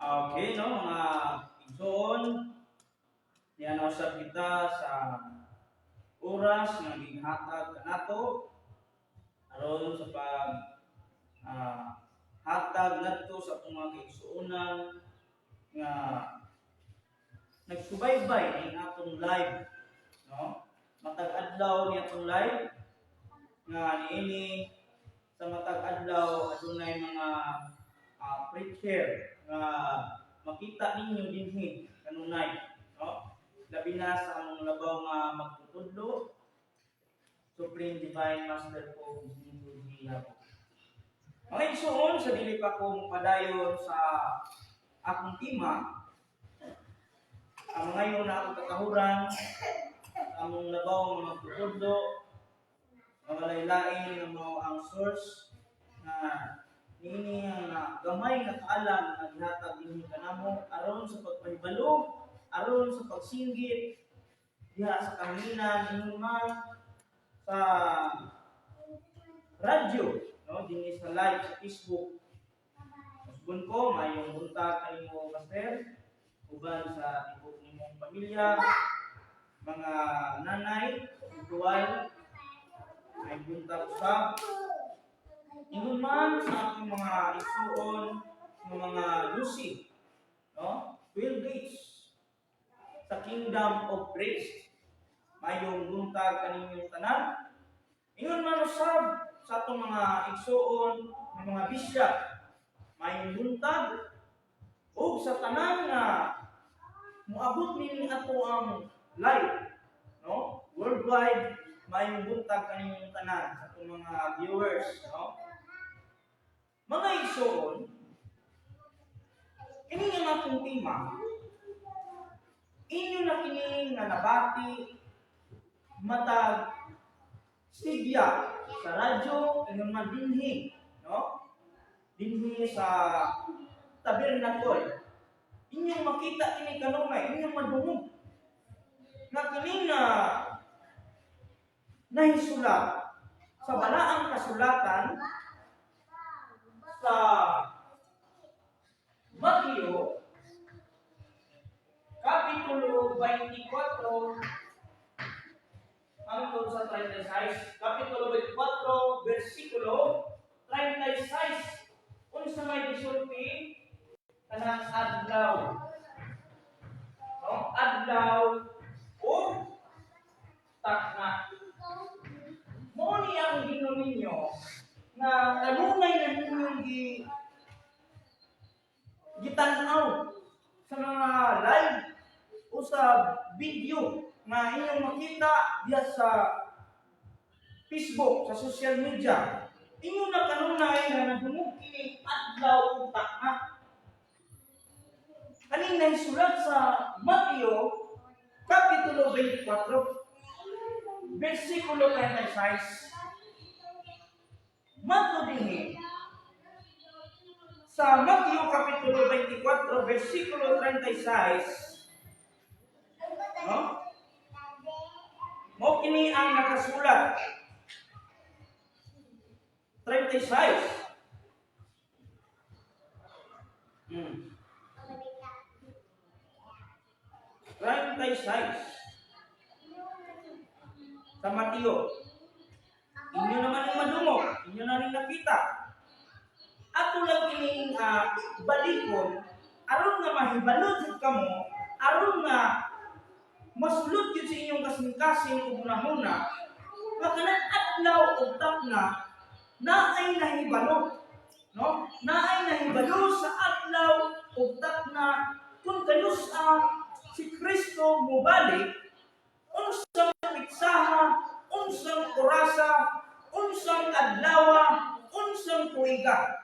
Okay, no, mga igsoon, niya usab kita sa oras nga gihatag kanato aron sa pag hatag ngadto sa atong mga kaigsuonan nga nagsubaybay ning atong live, no? Matag adlaw ni atong live nga niini sa matag adlaw adunay mga preacher nga makita ninyo dinhi kanunay, no? Labi na sa among labaw nga magtutudlo, Supreme Divine Master po G. Mga igsoon, sa dili pa ko mopadayon sa akong tema, ang mga na akong katahuran, among labaw nga magtutudlo, nga walay lain nga mao ang source nga niini nga gamay nga kaalam nga gihatag dinhi kanamo aron sa pagpahibalo, aron sa pagsinggit diha sa kahanginan, ingon man sa radyo, no, dinhi sa live sa Facebook. Usbon ko, mayong buntag kanimo, Master, uban sa tibuok nimong pamilya, mga nanay, spiritual, ay buntag usab. Ingon man sa akong mga igsuon ng mga Lucy, no? 12 gates sa Kingdom of Grace. Mayong buntag kaninyong tanan. Ingon man usab sa atong mga igsuon ng mga bishop. Mayong buntag ug sa tanan nga moabot nini ato ang live, no? Worldwide, mayong buntag kaninyong tanan sa atong mga viewers, no? Mga igsoon, ini nga akong tema, inyo na kini nga nabati matag sigya sa radyo, ingon man dinhi, no? Dinhi sa tabernacle. Inyong makita kini kanunay, inyong madungog na kini nga nahisulat sa balaang kasulatan sa Mateo Kapitulo 24 hangtod sa 36. Kapitulo 24, versikulo 36. Unsa may gisulti kanang adlaw, no? Adlaw o takna. Mao ni ang Ginoo ninyo nga kanunay na ninyong gitan-aw sa mga live o sa video nga inyong makita diha sa Facebook, sa social media. Inyo na kanunay nga nadungog kini adlaw ug takna. Kaning nahisulat sa Mateo Kapitulo 24, versikulo 36. Mato dinhi sa Mateo Kapitulo 24, versikulo 36, no? Mao kini ang nakasulat. 36. 36. Sa Mateo. Inyo naman ang madungog. Inyo na rin nakita. Ato lang kining balikon aron nga mahibalo jud kamo, aron nga masulod jud sa inyong kasing-kasing ug hunahuna nga kanang adlaw ug takna naay nahibalo, no? Naay nahibalo sa adlaw ug takna kung kanus-a si Kristo mobalik, unsang petsaha, unsang orasa, unsang adlawa, unsang tuiga,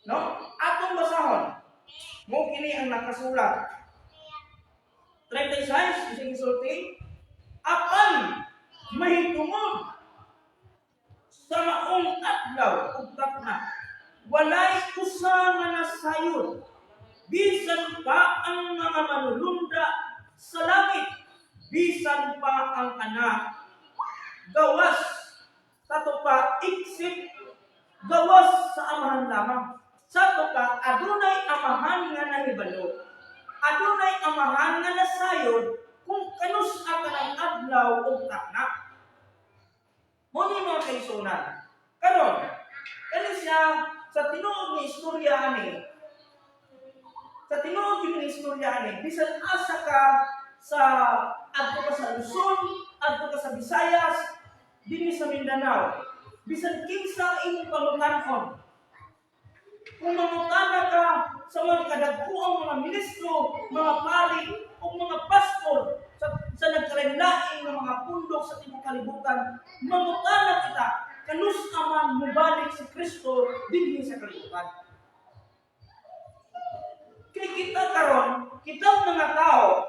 no? Atong basahon. Mo kini ang nakasulat. 36 isang gisulti, apan mahitungod sa maong adlaw ug takna, walay usa nga nasayod. Bisan pa ang mga manulunda sa langit, bisan pa ang Anak, gawas sa pa, except gawas sa Amahan lamang. Sa pa, adunay Amahan nga nahibalo. Adunay Amahan nga nasayod kung kanus-a kanang adlaw o takna. Mao ni, mga kaigsuonan. Karon, kani siya sa tinuod ni istorya ani. Sa tinuod gyud ni istorya ani, bisan asa ka sa adto ka sa Luzon, adto ka sa Visayas, dinhi sa Mindanao. Bisan kinsa ang imong pangutan-on. Kung mangutana ka sa mga kadagkuang mga ministro, mga pari, o mga pastor sa nagkalain-lain nga mga pundok sa tibuok kalibutan, mangutana kita, kanus-a man mubalik si Kristo dinhi sa kalibutan? Kay kita karon, kitang mga tao,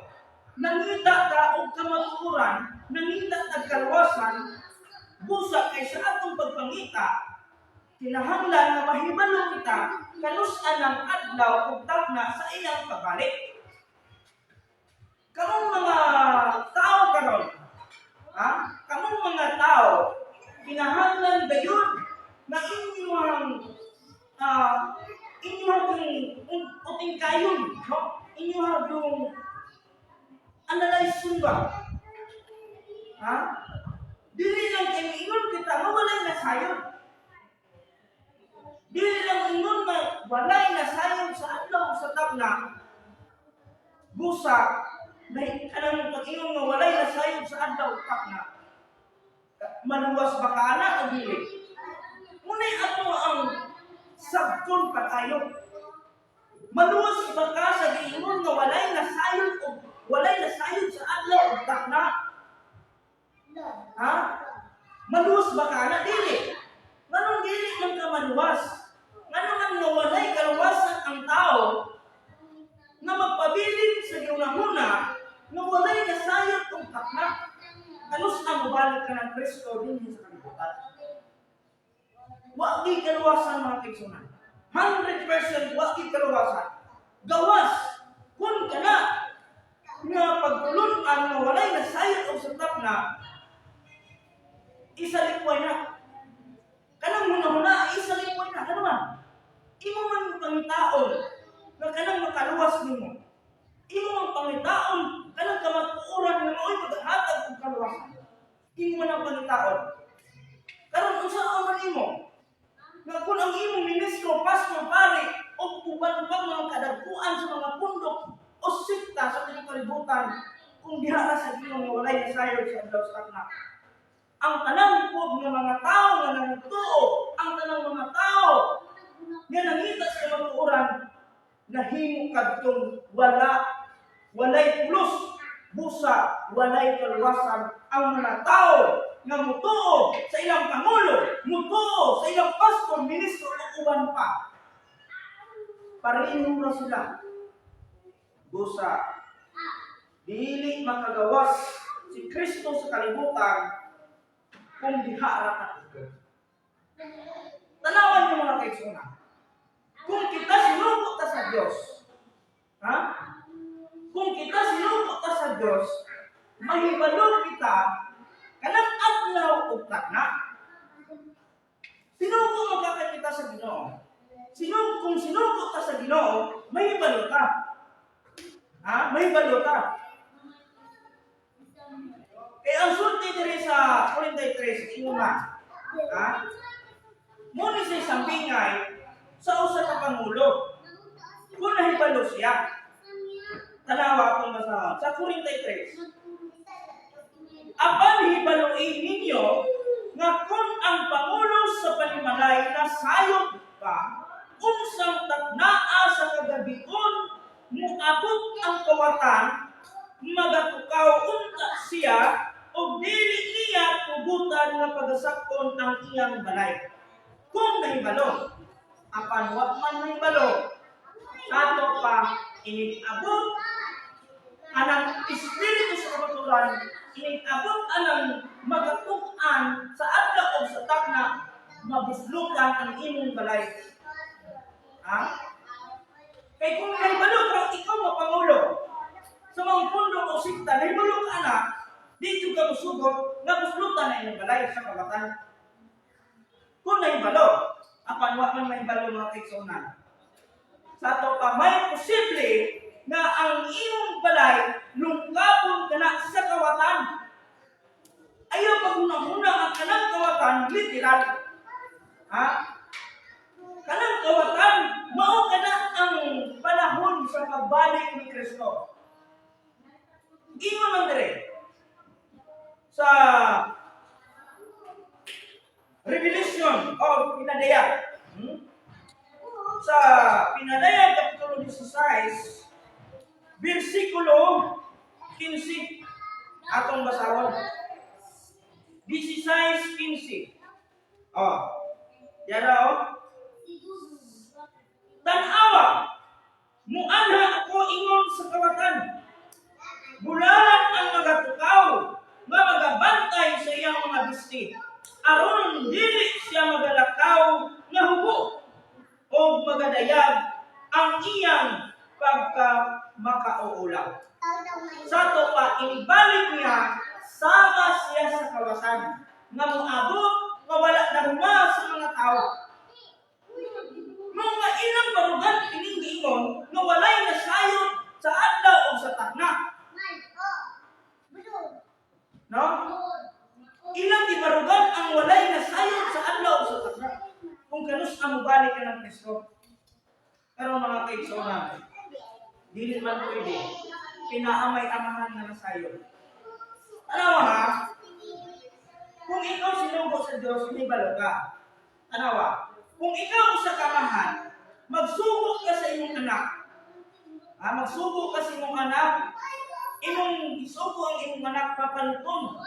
nangita ta og kamatuoran, nangita tag kaluwasan, busa kay sa atong pagpangita, kinahanglan nga mahibalo kita kanus-a ang adlaw ug takna sa iyang pagbalik. Kamong mga tao karon, ha? Kamong mga tao, kinahanglan gayud na inyong uting kayon, no? Inyong yung analyze ba? Ha? Dili lang kay ingon kita nga walay nasayod. Dili lang ingon nga walay nasayod sa adlaw sa takna. Busa na kanang pag-ingon nga walay nasayod sa adlaw takna. Maluwas ba ka ana o dili? Ngunit ato ang sabton pa tayo. Maluwas ba ka sa giingon nga walay nasayod o walay nasayod sa adlaw o takna? Ha? Maluwas ba ka na? Dili. Nganong dili man ka maluwas? Nganong ang nawalay kaluwasan ang tao na magpabilin sa giunahuna nga walay nasayod kung takna? Kanus-a mobalik ka ng Kristo dinhi sa kalibutan? Wa gi kaluwasan, mga kaigsuonan. 100% wa gi kaluwasan. Gawas kung kana nga pagtulun-an nga walay nasayod og sa takna, isalikway na. Kanang huna-huna, isalikway na. Ano man? Imo man pangitaon nga kanang makaluwas nimo. Imo man pangitaon kanang kamatuoran nga mao'y paghatag og kaluwasan. Imo man ang pangitaon. Karon, unsa man imo? Nga kung ang imong ministro, pastor, pare, o uban pang mga kadagkuan sa mga pundok o sekta sa tibuok kalibutan, kung diha ra sa Ginoo nga walay nasayod sa adlaw sa takna. Ang tanan po nga mga tao nga nagtuo, ang tanang mga tao nga nangita sa kamatuoran, nahimo kadtong walay pulos, busa walay kaluwasan ang mga tao nga mutuo sa ilang pangulo, mutuo sa ilang pastor, ministro o uban pa. Pareho ra sila. Busa dili makagawas si Kristo sa kalibutan kung diha ra ka. Tanawan niyo, mga kaigsuonan. Kung kita sinuko ta sa Dios, ha? Kung kita sinuko ta sa Dios, mahibalo kita kanang adlaw ug takna. Sinuko man ka kita sa Ginoo. Kung sinuko ka sa Ginoo, mahibalo ka. Ha? Mahibalo ka. Kaya ang sulti diri sa 43, ingon na. Ha? Mao ni sa isang bingay sa usa ka pangulo. Kung nahibalo siya, tanawa akong basahon. Sa 43. "Apan hibaluin ninyo nga kung ang pangulo sa panimalay nasayod pa, unsang taknaa sa kagabion muabot ang kawatan, magatukaw unta siya ug dili niya tugutan nga pagasakon ang iyang balay." Kung nahibalo, apan wa man nahibalo, ato pa inig-abot anang espiritu sa kamatuoran, inig-abot anang magatuk-an sa adlaw o sa takna, mabuslukan ang imong balay. Ha? Kay Kay kung nahibalo ka, ikaw mapangulo sa mga pundo o sikta, nahibalo ka na, di jud ka musugot nga buslutan na inyong balay sa kawatan. Kung nahibalo, apan wa man mahibalo, mga kaigsuonan. Sa ato pa, may posible nga ang imong balay lungkabon kana sa kawatan. Ayaw paghuna-huna ang kanang kawatan literal. Ha? Kanang kawatan, mao kana ang panahon sa pagbalik ni Kristo. Ingon man dire sa Revelation of Pinadayag. Sa Pinadayag Kapitulo 16, versikulo 15 atong basahon. 16:15. Oh. Yara oh. "Tan-awa, muanha ako ingon sa kawatan. Bulahan ang magatukaw nga magabantay sa iyang mga bisti, aron dili siya magalakaw nga hubo o magadayag ang iyang pagka makauulaw." Sa ato pa, inibalik niya, sama siya sa kawatan nga moabot nga wala na huma sa mga tao. Mga ilang barugan ining giingon nga walay nasayod sa adlaw o sa takna. No? Ilang gibarugan ang walay nasayod sa adlaw o sa takna, kung kanus ang mubalik ka ng Kristo. Pero mga kaigsuonan, dili man pwede. Pinaamay amahan nga nasayod. Tanawa ha, kung ikaw sinugo sa Diyos, nibalo ka. Tanawa, kung ikaw sa kamahan, magsugo ka sa imong anak. Ha, magsugo ka sa imong anak, imong isugo ang imong anak papaliton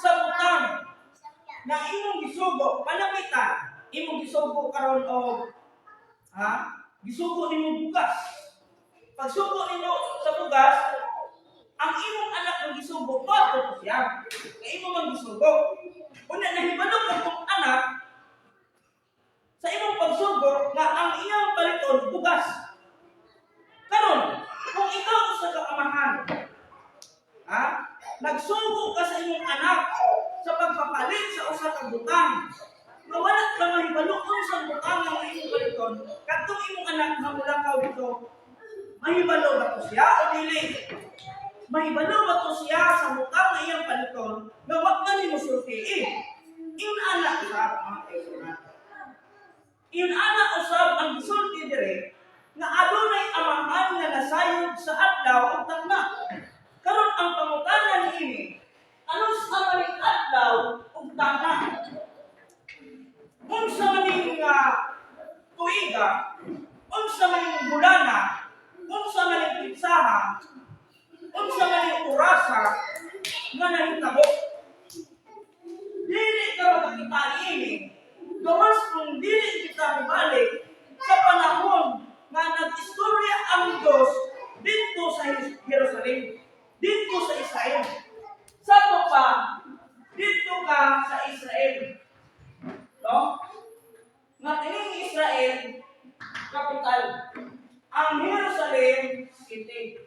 sa butang na imong gisugo, pananglitan, imong gisugo karon og, ha, gisugo nimo bugas. Pagsugo nimo sa bugas, ang imong anak ang gisugo, moadto siya. Kay imo man gisugo. Una nahibalo ka kung anak sa imong pagsugo nga ang iyang paliton bugas. Karon, kung ikaw usa ka amahan, ha, nagsugo ka sa imong anak sa pagpapalit sa usa ka butang, nga wala ka mahibalo unsang butang nga imong paliton, kadtong imong anak nga mulakaw dito, mahibalo ba to siya o dili? Mahibalo ba to siya sa butang nga iyang paliton nga wa man nimo sultii? Ingon ana usab, mga kaigsuonan. Ingon ana usab ang gisulti dire nga adunay amahan nga nasayod sa adlaw ug takna. Karon ang pangutana niini, kanus-a maning adlaw ug takna? Unsa maning tuiga, unsa maning bulana, unsa maning pitsaha, unsa maning orasa nga nahitabo? Dili ka makakita niini gawas kung dili kita mobalik sa panahon nga nag-istorya ang Diyos dito sa Jerusalem, dito sa Israel. Sa ato pa, dito ka sa Israel. No? Nga kining Israel, capital. Ang Jerusalem City.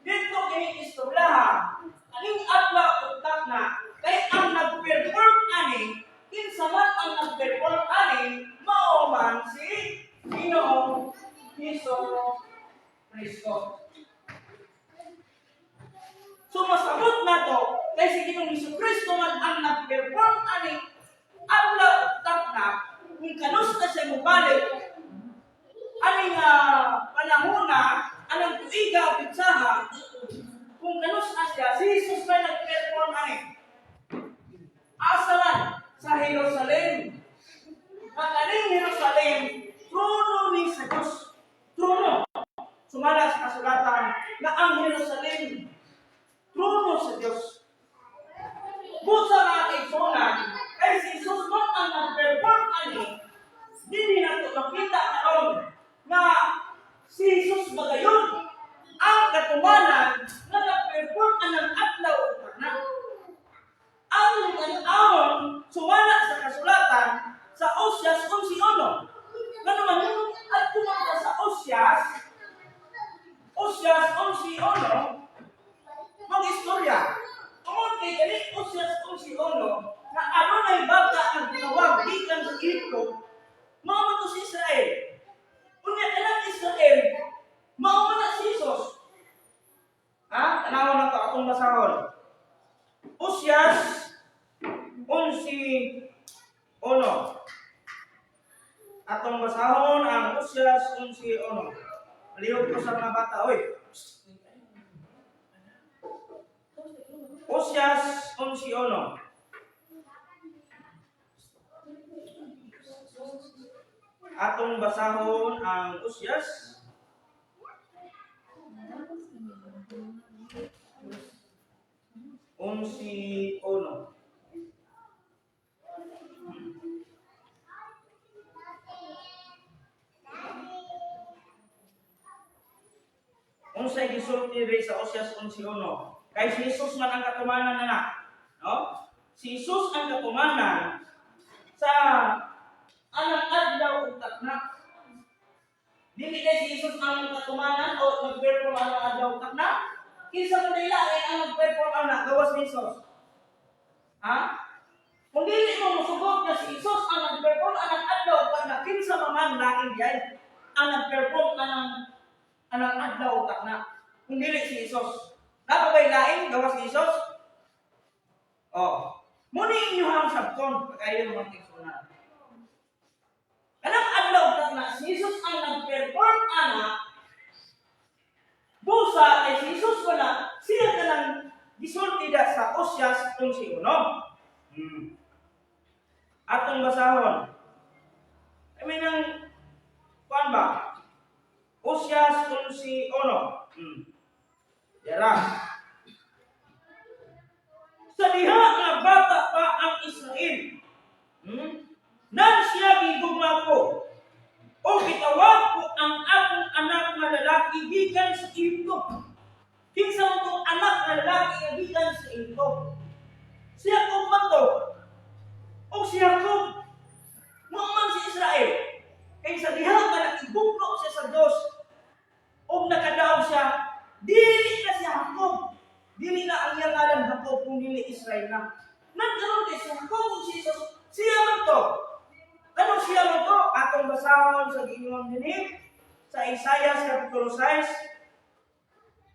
Dito kini istoryaha, aning adlaw ug takna, kay ang nag-perform ani, kinsa man ang nag-perform ani, mao man si Ginoong Hesus Kristo. So masabot nato kay si Ginoong Hesus Kristo man ang nag-perform ani adlaw ug takna, kung kanus na siya mobalik ani nga panahon na anang tuiga o pitsaha, kung kanus na siya, si Jesus na nag-perform ani. Asa man? Sa Jerusalem. Ang aning Jerusalem, trono ni sa Diyos. Trono. Sumala sa kasulatan na ang Jerusalem, trono sa Diyos. Busa, mga kaigsuonan, kay si Jesus man ang nag-perform ani, dili nato makita karon nga si Jesus bagayon ang katumanan nga nag-perform anang adlaw ug takna. Ang tan-awon sumala sa kasulatan sa Osias 11:1 nga Osias 11:1 mag-istorya. Tungod kay kani Osias 11:1 na adunay bata ang gitawag gikan sa Egypto, mao man to si Israel. Unya kanang Israel, mao man na si Jesus. Ha? Tanawan na to atong basahon. Osias 11:1. Atong basahon ang Osias 11:1. Lihok ko sa mga bata, oy. Osias 11:1. Atong basahon ang Osias 11:1. Unsay gisulti diri sa Osias 11:1? Kay si Jesus man ang katumanan na na. No? Si Jesus ang katumanan sa anang adlaw ug takna. Dili kay si Jesus ang katumanan o nag-perform ang adlaw ug takna? Kinsa man nila ay ang nag-perform ana gawas ni Jesus? Ha? Kung dili mo mosugot nga si Jesus ang nag-perform anang adlaw ug takna, kinsa man man lain diay ang nag-perform anang adlaw ug takna? Kung dili si Jesus. Naa ba'y lain gawas ni Jesus? Oh. Muni inyohang sabton pag-ayo mga tigsunan. Kanang adlaw ug takna, si Jesus ang nag-perform ana, busa kay si Jesus wala siya kanang gisulti da sa Osias 11:1. Atong basahon. I mean, ang kuan ba? Osias 11:1. Yara. Sa diha nga bata pa ang Israel, Nan siya gigugma ko, o gitawag ko ang akong anak nga lalaki gikan sa Egypto. Kinsa man tong anak nga lalaki nga gikan sa Egypto? Si Jacob man to. O si Jacob. Mao man si Israel. Kay sa diha nga nakigugno siya sa Dios, og nakadaog siya, dili na si Jacob. Dili na ang iyang ngalan Jacob kung dili Israel na. Nagkaroon kay si Jacob ug si Jesus, siya man to. Ano siya man to? Atong basahon sa giingon dinhi sa Isaiah kapitulo 6.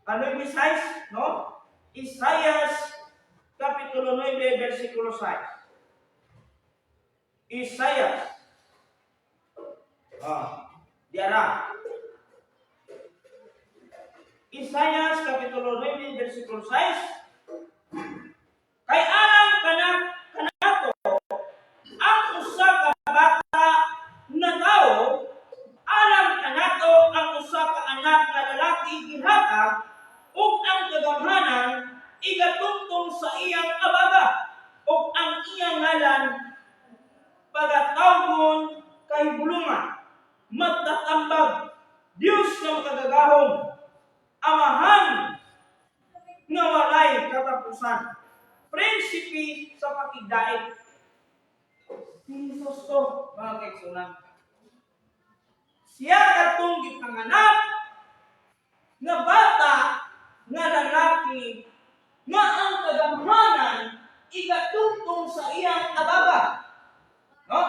Ano yung 6, no? Isaiah kapitulo 9 versikulo 6. Isaiah. Ah, diara. Isaiah kapitulo 9 versikulo 6. Kay alang kanato ang usa ka bata na tawo, alang kanato ang usa ka anak nga lalaki gihatag, ug ang kagamhanan igatungtong sa iyang abaga, ug ang iyang ngalan pagatawgon Kahibulongan, Magtatambag, Dios nga Makagagahom, Amahan nga Walay Katapusan, Prinsipe sa Pakigdait. Si Jesus to, mga kaigsunan. Siya katong gipanganak nga bata nga lalaki nga ang kagamhanan igatungtong sa iyang abaga. No?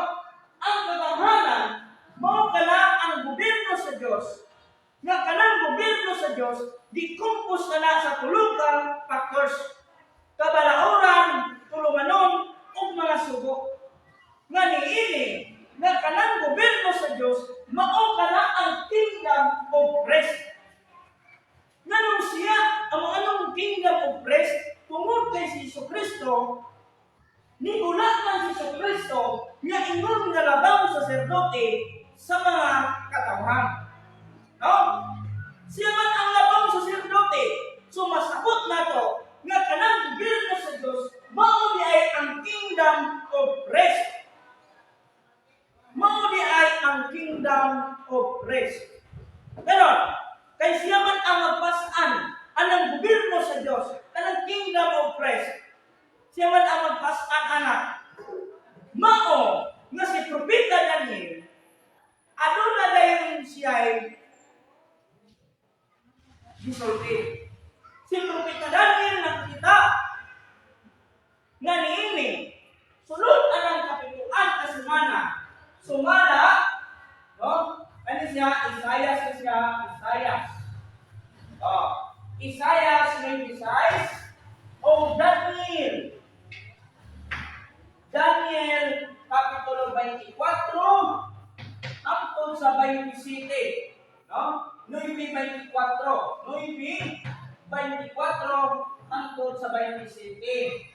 Ang kagamhanan mao kana ang gobyerno sa Dios. Nga kanang gobyerno sa Dios gikompos na na sa tulo ka factors: Kabalaoran, tulumanon ug mga sugo. Nga niini nga kanang gobyerno sa Dios mao kana ang kingdom of Christ. Nganong siya ang anong kingdom of Christ? Tungod kay si Jesu Kristo, nigula man si Jesu Kristo nga ingon nga labang saserdote sa mga katawhan. No? Siya man ang labang saserdote. So masabot nato nga kanang gobyerno sa Dios mao di ay ang kingdom of Christ. Mao di ay ang kingdom of Christ. Ganon, kay siya man ang magpasan anang gobyerno sa Dios, kanang kingdom of Christ. Siya man ang magpasan ana. Mao nga si Propeta Daniel, aduna dayon siya ay Gisulti. Si Propeta Daniel nakita nga niini sulod anang kapituan ka semana. Sumala, no? Ano siya? Isaias na siya, Isaias. Oh, Isaias 26 o Daniel. Daniel Kapitulo 24 hangtod sa 27. No? 9:24. 9:24 hangtod sa 27.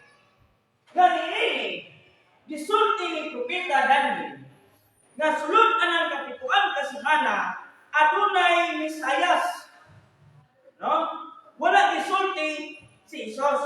Ganiini, gisulti ni Propeta Daniel nga sulod anang kapituan ka semana adunay Mesayas. No? Wala gisulti si Jesus.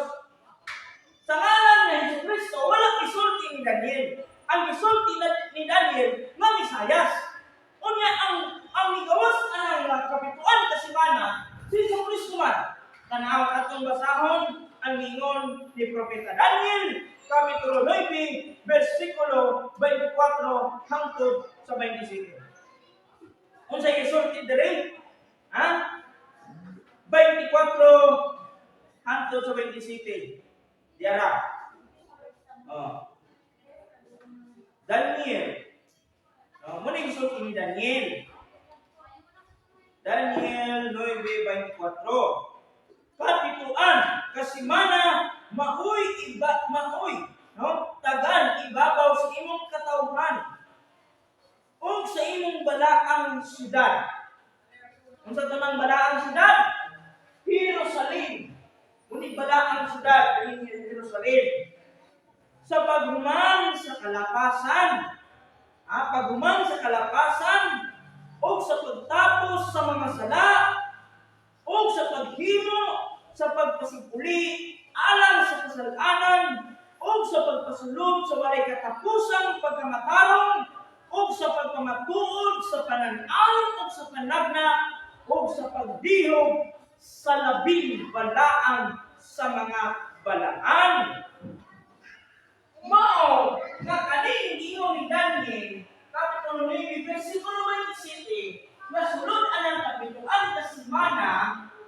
Sa ngalan ni Hesus Kristo, wala gisulti ni Daniel. Ang gisulti ni Daniel nga Mesayas. Unya ang migawas anang nga kapituan ka semana si Hesus Kristo man. Tanaw, atong basahon ang ingon ni Propeta Daniel, Kapitulo 9, versikulo 24 hangtod sa 27. Unsay gisulti diri? Ha? 24 hangtod sa 27. Diara. Oh. Daniel. Oh, mao ni gisulti ni Daniel. Daniel 9:24. Kapituan kasimana maoy iba maoy, no, tagan ibabaw sa imong katawhan ug sa imong balaang syudad. Unsa tamang balaang syudad? Jerusalem. Ngunit balaang syudad ang Jerusalem. Sa paghuman sa kalapasan, paghuman sa kalapasan ug sa pagtapos sa mga sala ug sa paghimo sa pagpasigpuli alang sa kasalanan ug sa pagpasulod sa walay katapusang pagkamatarong ug sa pagpamatuod sa panan-awon ug sa panagna ug sa pagdihog sa labing balaan sa mga balaan. Mao nga kaning giingon ni Daniel, Kapitulo 9, versikulo 27, nga sulod anang kapituan ka semana,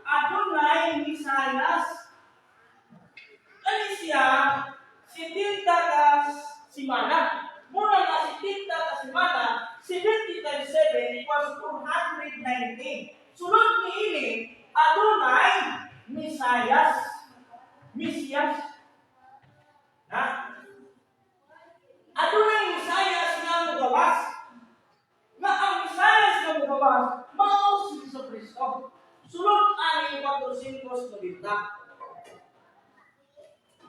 adunay Mesayas. Kani siya, 70 ka semana. Muna nga 70 ka semana, 70 times 7 equals 490. Sulod niini, adunay Mesayas. Mesiyas. Na? Adunay Mesayas nga mugawas. Nga ang Mesayas nga mugawas, mao si Hesus Kristo. Sulod ani 490.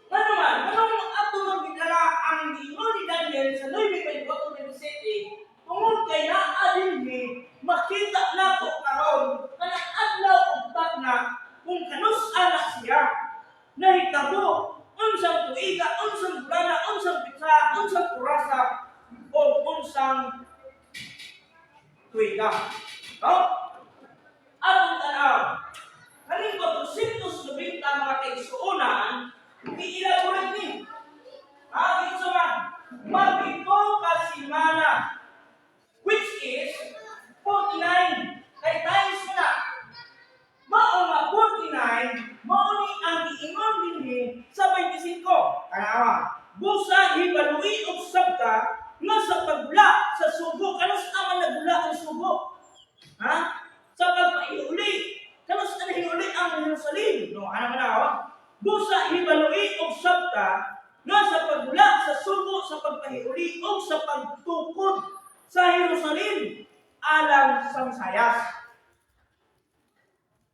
Ano man, anong ato nang gidala ang giingon ni Daniel sa 9.24.27 tungod kay naa dinhi, makita nato karon kanang adlaw ug tagna kung kanus-a na siya nahitabo, unsang tuiga, unsang bulana, unsang petsa, unsang orasa o unsang tuiga. No? Atong tanaw. Kaning 490, mga kaigsuonan, i-elaborate ni. Ah, ito man, mapito ka semana, which is 49. Kay times mo na. Mao nga 49, mao ni ang giingon dinhi sa 25. Tanawa. Busa hibalui og sabta nga sa pagula sa sugo, kanus-a man nagula ang sugo? Ha? Sa pagpahiuli, kanus-a nahiuli ang Jerusalem? No, ano man na, oh? Busa hibalui og sabta nga sa pagula sa sugo, sa pagpahiuli og sa pagtukod sa Jerusalem alang sa Mesayas.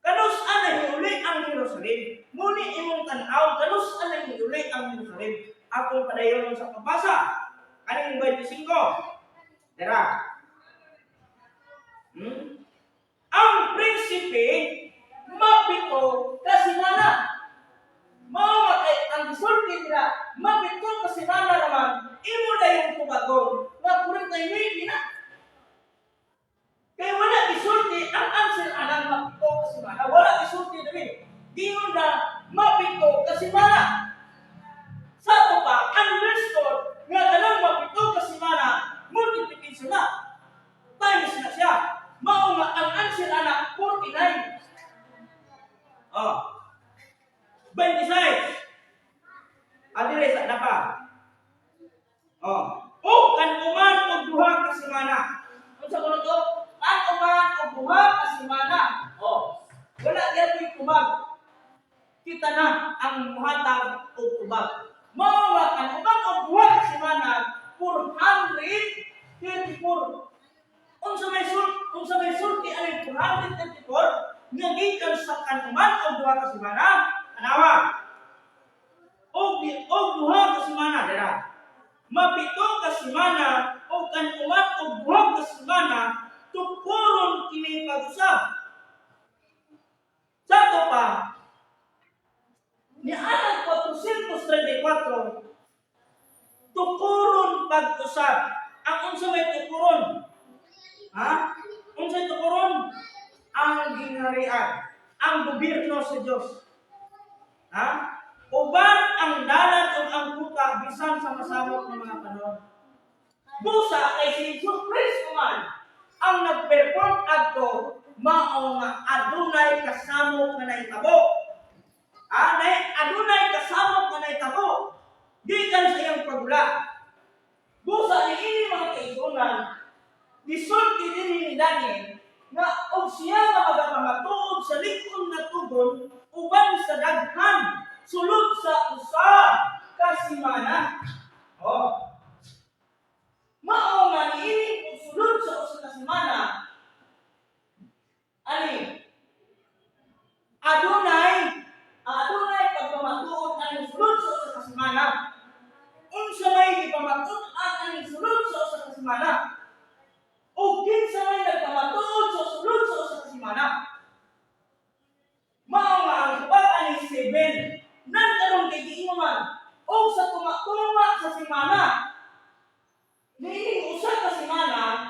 Kanus-a nahiuli ang Jerusalem? Muni imong tan-aw, kanus-a nahiuli ang Jerusalem? Akong padayon sa pagbasa. Kaning 25. Dira. Ang prinsipe mapito ka semana. Mao nga kay ang gisulti nila mapito ka semana naman, imo dayong tubagon nga 49 na. Kay wala gisulti ang answer anang mapito ka semana. Wala gisulti diri. Giingon na mapito ka semana. Sa ato pa, underscore nga kanang mapito ka semana, multiplication na. Times na siya. Mao nga ang answer ana 49. Oh. 26. Adire sa napa. Oh. O kan-uman og 2 ka semana. Unsa kuno to? Kan-uman og 2 ka semana. Oh. Wala gyud tubag. Kita na ang muhatag og tubag. Mao nga kan-uman og 2 ka semana, 434. Unsa may sulti ani 434 nga gikan sa kan-uman og 2 ka semana? Anawa. Og 2 ka semana dira. Mapito ka semana o kan-uman og 2 ka semana, tukuron kini pag-usab. Sa ato pa, ni anang 434, tukuron pag-usab. Ang unsa may tukuron? Ha? Unsa tukuron? Ang gingharian, ang gobyerno sa Dios. Ha? Uban ang dalan ug ang kuta bisan sa masamok ng mga panahon. Busa kay si Jesus Cristo man ang nag-perform adto, mao nga adunay kasamok nga nahitabo. Ah, adunay kasamok nga nahitabo gikan sa iyang pagula. Busa ni ini, mga kaigsuonan, gisulti dinhi ni Daniel nga og siya nga magapamatuod sa lig-on nga tugon uban sa daghan sulod sa 1 ka semana. Oh. Mao nga niini kung sulod sa 1 ka semana ani adunay pagpamatuod aning sulod sa 1 ka semana. Unsa may gipamatud-an aning sulod sa 1 ka semana? O kinsa may nagpamatuod sa sulod sa 1 ka semana? Mao nga ang tubag ani 7 nan karon kay giingon man og sa tunga-tunga sa semana. Niining 1 ka semana,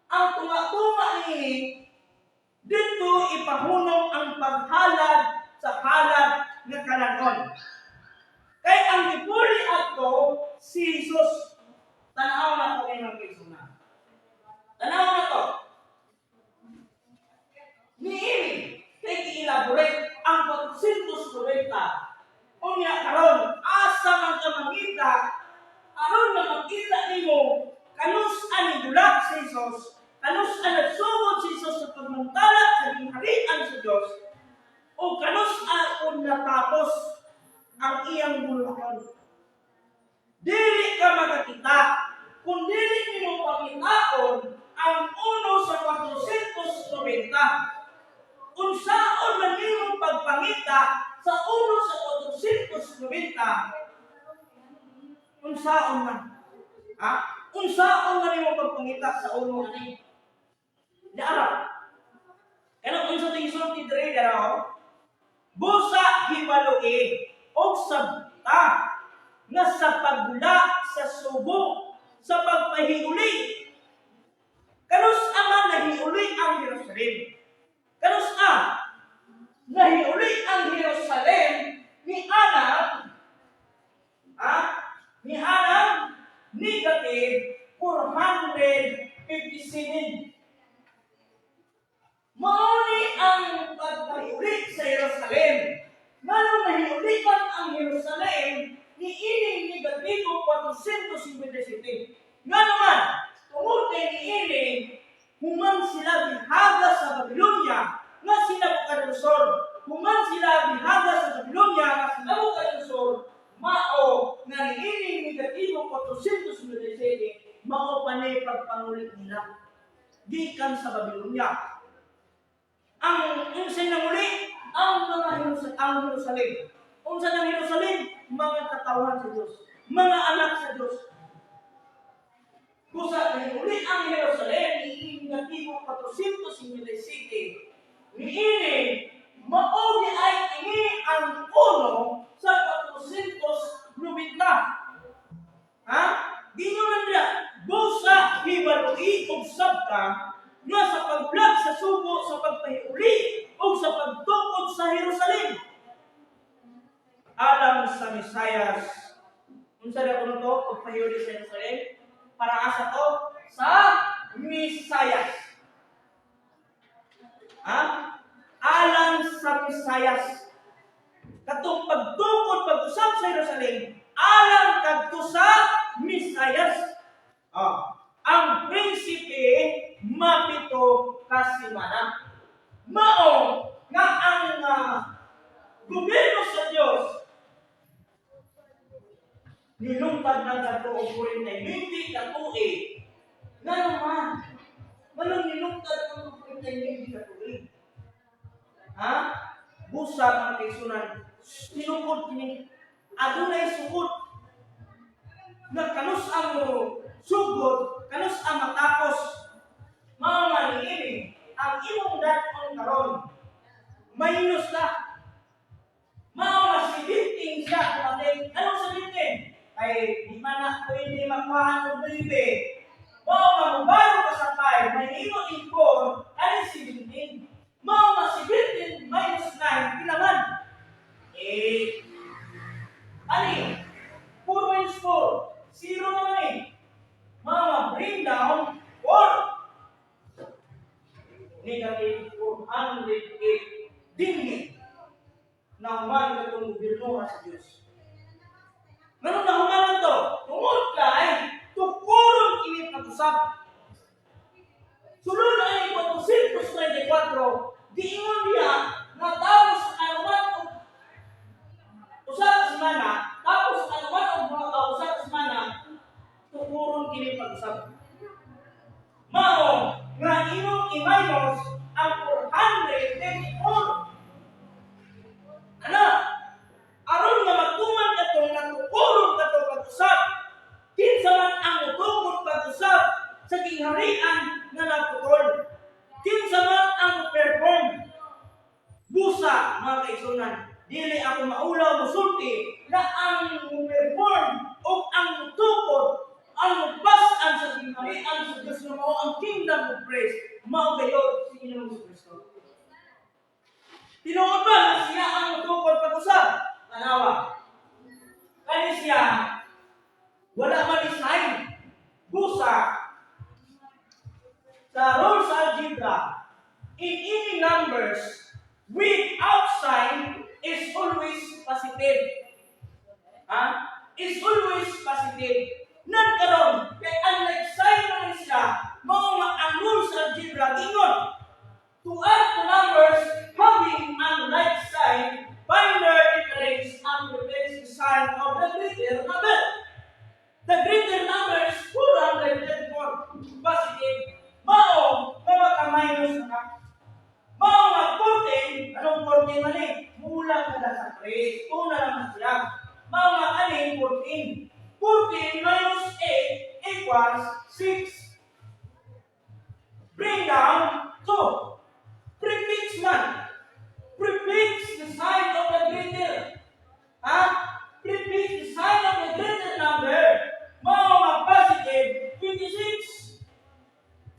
ang tunga-tunga niini dito ipahunong ang paghalad sa halad nga kalan-on. Kay ang gipuli adto si Jesus. Tanaw na to kay mga kaigsuonan. Tanaw na to. Niini kay gi-elaborate ang 490. Unya karon, asa man ka mangita aron nga makita nimo kanus ani bulat si Jesus, kanus ang nagsugod si Jesus sa pagmantala sa gingharian sa Dios, o kanus ang natapos ang iyang buluhaton? Dili ka makakita kung dili nimo pangitaon ang uno sa 490. Unsaon man nimo pagpangita sa uno sa 490? Unsaon man? Ha? Unsaon man nimo pagpangita sa uno ani? Diara. Kaya unsa ting sulti diri dara? Busa hibaloi og sabta nga sa paggula sa sugo sa pagpahiuli. Kanus ama nahiuli ang Jerusalem? Kanus a nahiuli ang Jerusalem ni anang, ha? Ni anang negative 457. Mao ni ang pagpahiuli sa Jerusalem. Nganong nahiuli man ang Jerusalem ni ining negatibo 457? Nga naman, tungod kay niini, human sila bihaga sa Babylonia nga si Nabucodonosor. Human sila bihaga sa Babylonia nga si Nabucodonosor, mao nga niining negatibo 457, mao pa ni pagpanguli nila gikan sa Babylonia. Ang unsay nanguli ang mga Jerusalem, ang Jerusalem. Unsa nang Jerusalem? Mga katawhan sa Dios, mga anak sa Dios. Busa nahuli ang Jerusalem ni negatibo 457. Niini mao ni ay ini ang uno sa 490. Ha? Di nyo man nila, busa hibaloi og sabta nga sa pagbulag sa sugo sa pagpahiuli o sa pagtukod sa Jerusalem. Alang sa Mesayas. Unsa na kuno to pagpahiuli sa Jerusalem? Para asa to? Sa Mesayas. Ha? Alang sa Mesayas. semana. Mao nga ang gobyerno sa Dios nilungtad ng kadto og 49 ka tuig. Nga naman, manong nilungtad ng 49 ka tuig? Ha? Busa, mga kaigsuonan, sinukod kini. Adunay sukod nga kanus ang mo sugod, kanus ang matapos. Mao nga niini, ang imong dat-on karon minus na. Mao nga 17 siya dumating. Anong 17? Kay di man na pwede makuhaan og 9. Mao nga mobalo ka sa 5, mahimo ing 4, ani 17. Mao nga 17 minus 9, pila man? 8. Ani? 4 minus 4, 0 naman eh. Mao nga bring down 4. Negative 408 dinhi nahuman katong gobyerno sa Dios. Nganong nahumanan to? Tungod kay tukuron kini pag-usab. Sulod ay 434, giingon niya nga tapos anuman og usa ka semana, tapos anuman og mga usa ka semana, tukuron kini pag-usab. Mao nga imong i-minus ang 434. Ana, aron nga magtuman katong natukuron kato pag-usab, kinsa man ang mutukod pag-usab sa gingharian nga naputol? Kinsa man ang perform? Busa, mga kaigsuonan, dili ako maulaw musulti na ang perform o ang mutukod, ang mubas-an sa gingharian sa Diyos nga mao ang kingdom of grace, mao gayod si Ginoong Kristo. Tinuod ba na siya ang mutukod pag-usab? Tanawa. Kani siya, wala man sign. Busa, sa rules algebra, in any numbers without sign is always positive. Ha? Is always positive. Nan karon, kay unlike sign man siya, mao nga ang rules algebra ingon, to add the numbers having unlike sign, find their difference and replace the sign of the greater number. The greater number is 434. Positive. Mao nga maka-minus na ka. Mao nga 14, anong 14 man eh? Mulang na sa 3. 2 na lang siya. Mao nga aning 14. 14 minus 8 equals 6. Bring down 2. Prefix man. Prefix the sign of the greater. Ha? Prefix the sign of the greater number. Mao nga positive 26.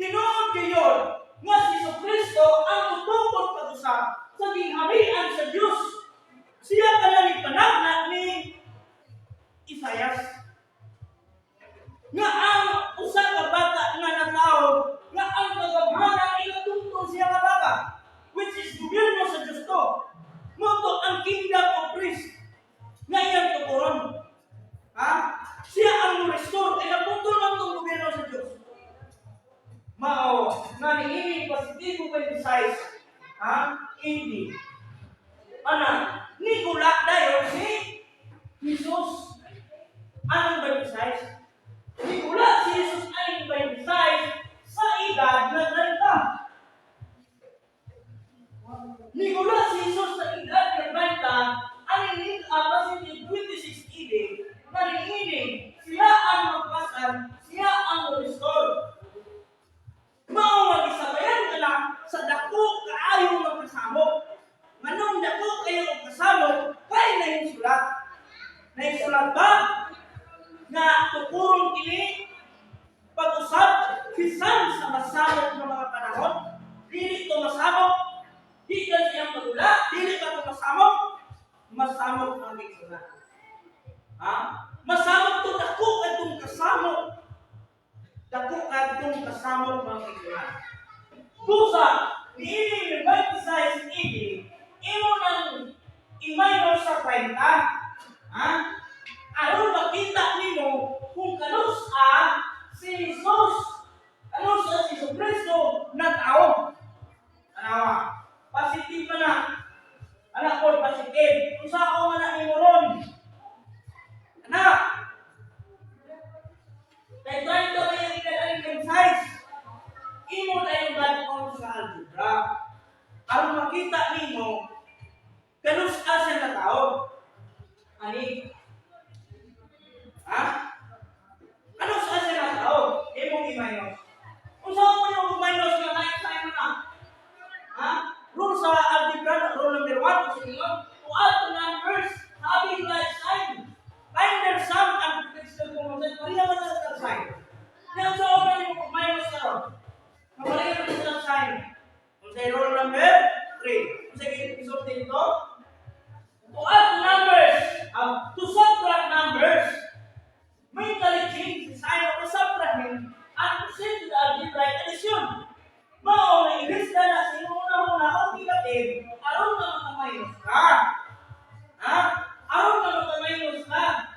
Tinuod kayo nga si Kristo ang mutukod pag-usab sa gingharian sa Dios. Siya kana ni panagna ni Isayas. Nga ang usa ka bata nga natawo, nga ang kagamhanan igatungtong siya nga bata, which is gobyerno sa Diyos to. Mao to ang kingdom of priest nga iyang tukuron. Ha? Siya ang mo-restore kay naputol man tong gobyerno sa Diyos. Mao nga niini positibo 26, ha? AD. Ana, nigula dayon si Jesus. Anong 26? Nigula si Jesus ay 26 sa edad na 30. Nigula si Jesus sa edad na 30, ang positive 26 AD, na niini, siya ang magpasan, siya ang restore. Mao nga gisabayan ka na sa dako kaayo nga kasamok. Nganong dako kayo og kasamok? Kay nahisulat. Nahisulat ba nga tukuron kini pag-usab bisan sa masamok nga mga panahon? Dili to masamok. Di ka siyang magula, dili ka to masamok. Masamok ang igsoon. Ha? Masamok to, dako kadtong kasamok. Dako kadtong kasamok, mga igsoon. Busa, niini 26 AD, imo nang i-minus sa 30. Ha? Aron makita nimo kung kanus a si Jesus. Kanus a si Jesu Kristo na tao. tayong dad-on sa algebra. Aron makita nimo kanus-a siya ka tao. Ani? Ha? Kanus-a siya ka tao? Imong i-minus. Unsa mo yung minus nga like sign na? Ha? Rule sa algebra, rule number 1, sa inyo, to add two numbers having like sign, find their sum and prefix the common sign. Pareha man na sign. Kaya unsa mo yung minus karon? Mabalik na sila sign. Unsay rule number 3? Unsay gisulti dito? To add two numbers, to subtract numbers, mentally change the sign of the subtrahend and proceed to the algebraic addition. Mao nga ilista na sa imong una-una og negative aron nga maka-minus ka. Ha? Aron nga maka-minus ka.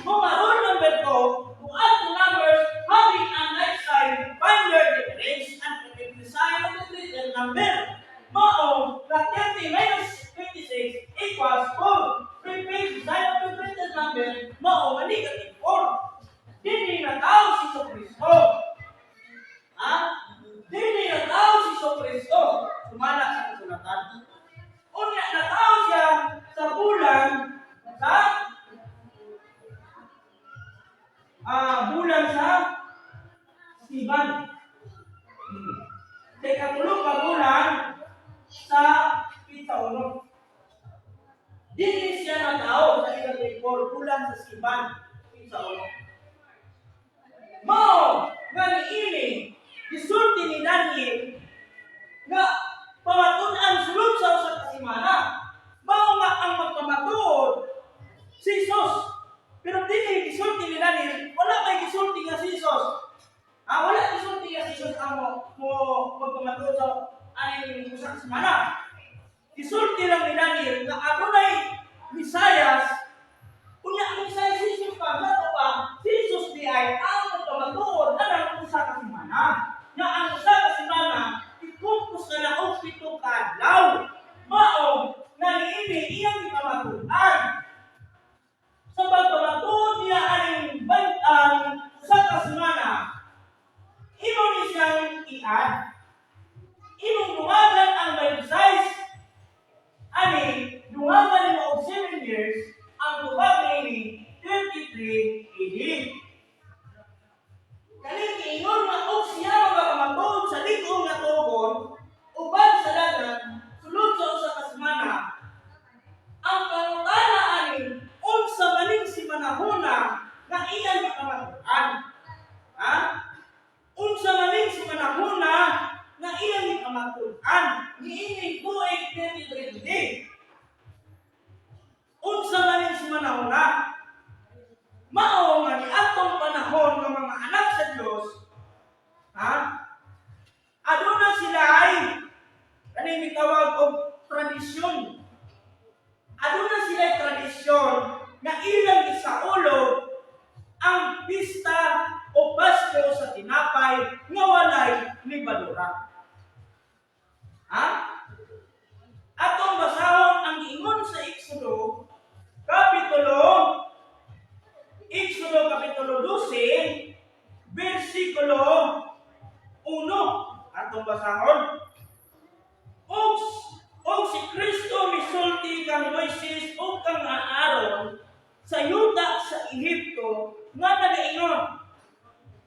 Kung ang rule number 2, to add two numbers having unlike sign, find their difference and protect the sign of the greater number. Mao nga 30 minus 56 equals 4. Prefix the sign of the greater number, mao nga negative 4. Dili na tao si Kristo. Ha? Dili na tao si Kristo. Sumala sa kasulatan. Unya na tao siya sa bulan sa bulan sa Sivan. Sa ikatulo ka bulan sa petsa 1. Dili siya na tao sa ika-24 bulan sa Sivan, petsa 1. Mao nga niini gisulti ni Daniel nga pamatud-an sulod sa usa ka semana. Mao nga ang magpamatuod si Jesus. Pero dili gisulti ni Daniel, wala may gisulti nga si Jesus. Wala gisulti nga si Jesus ang mo magpamatuod sa aning usa ka semana. Gisulti lang ni Daniel nga adunay Mesayas. Unya ang Mesayas si Jesus pa, nga pa, si Jesus di ay ang magpamatuod anang usa ka semana. Nga ang usa ka semana ikumpos na na og 7 ka adlaw. Mao nga niini iyang gipamatuod-an. Sa pagpamatuod niya aning ang usa ka semana, imo ni siyang i-add. Imong dungagan ang 26 ani dungagan nimo og 7 years, ang tubag niini 33 AD. Kaning giingon nga og siya magpamatuod sa lig-on nga tugon uban sa dagat sulod sa usa ka semana. Ang pangutana ani, unsa maning simanahuna nga iyang gipamatuod-an? Ha? Unsa maning simanahuna nga iyang gipamatuod-an niining tuig 33 AD? Unsa maning simanahuna? Mao nga niadtong panahon ng mga anak sa Dios, ha? Aduna sila ay kaning gitawag og tradisyon. Aduna sila ay tradisyon nga ilang gisaulog ang pista o Pasko sa tinapay nga walay lebadura. Ha? Atong basahon ang giingon sa Exodo kapitulo 12 bersikulo 1. Atong basahon. Og si Kristo misulti kang Moises ug kang Aaron sa yuta sa Ehipto nga nagaingon,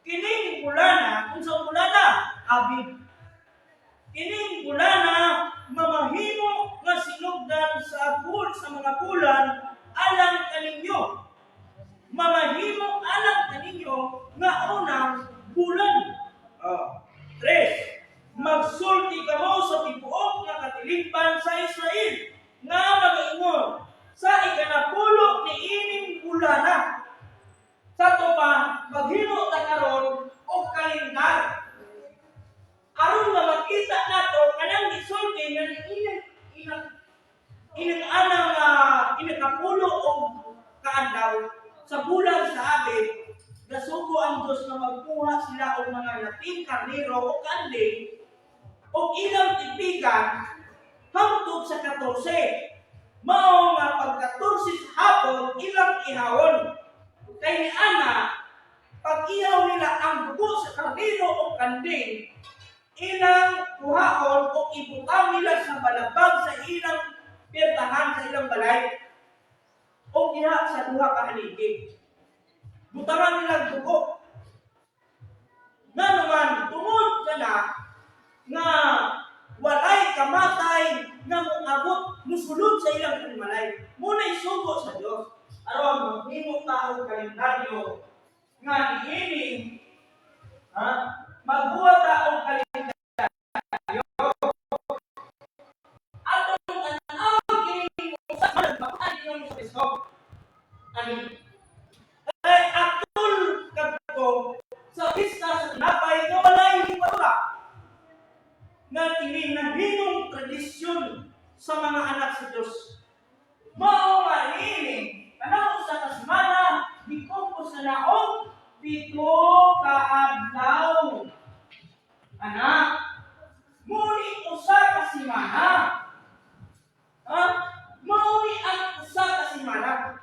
"Kining bulana," unsa bulana? Abib. "Kining bulana mamahimo nga sinugdan sa mga bulan alang kaninyo. Mamahimo alang kaninyo nga unang bulan." Oh. Tres, "Magsulti kamo sa tibuok nga katilingban sa Israel nga magaingon, sa ikanapulo ni ining bulana." Sa to pa, maghimo ta karon og kalendar. Aron nga makita nato kanang gisulti nga ining inang ining anang inakapulo og kaadlaw sa bulan sa Abib, gasugo ang Diyos nga magkuha sila og mga lating karnero o kanding og ilang tipigan hangtod sa 14. Mao nga pag 14 sa hapon ilang ihawon. Kay ni ana Pag ihaw nila ang dugo sa karnero o kanding, ilang kuhaon o ibutang nila sa balabag sa ilang pirtahan, sa ilang balay o diha sa duha ka haligi. Butangan nila ang dugo. Nga naman, tungod ka na nga walay kamatay nga moabot, musulod sa ilang panimalay. Muna isugo sa Dios. Aron maghimo ta og kalendaryo nga niini, ha, magbuhat ta og kalendaryo, atong tan-awon kini sa yung Kristo ani ay aktul kadto sa pista sa tinapay nga walay hibadura, nga kini nahimong tradisyon sa mga anak sa Dios. Mao nga niini kanang usa ka semana gikompos na naog 7 ka adlaw. Anak, muni usa ka semana. Ha? Mao ni ang usa ka semana.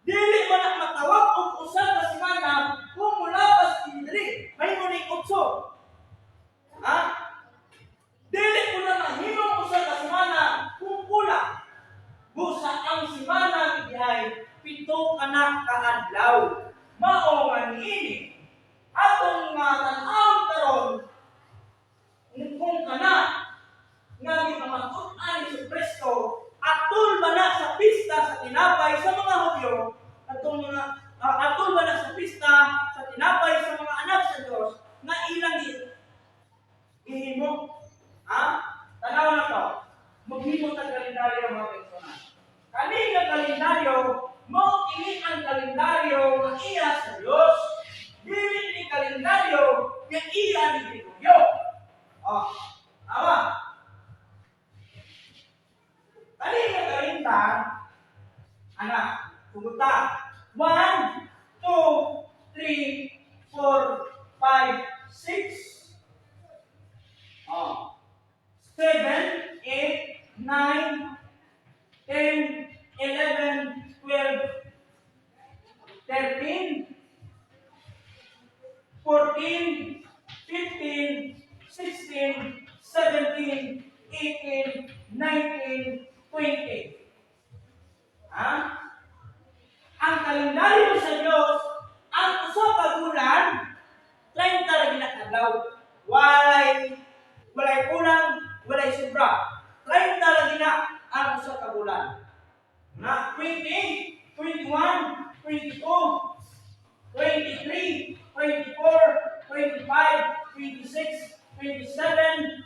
Dili man na matawag og usa ka semana kung mulapas kini diri. Mahimo ni 8. Ha? Dili ko na mahimong usa ka semana kung kulang. Busa ang semana diay 7 kana kaadlaw. Mao nga niini atong nga tan-awon karon kung kana nga gipamatud-an ni Kristo atul ba na sa pista sa tinapay sa mga Hudyo, atong mga atul ba na sa pista sa tinapay sa mga anak sa Dios nga ilang gihimo. Ha, tanaw na to, maghimo ta kalendaryo, mga persona. Kani nga kalendaryo, mao kini ang kalendaryo nga iya sa Dios, dili ni kalendaryo nga iya ni Gregorio. Oh, tama. Kani nga kalendar, anak, tugod ta. 1, 2, 3, 4, 5, 6, oh, 7, 8, 9, 10, 11, 12, 13, 14, 15, 16, 17, 18, 19, 20. Ha? Ang kalendaryo sa Diyos, ang usa ka bulan, 30 ra na kadlaw. Walay kulang, walay sobra. 30 lagi na ang usa ka bulan. Na 20, 21, 22, 23, 24, 25, 26, 27,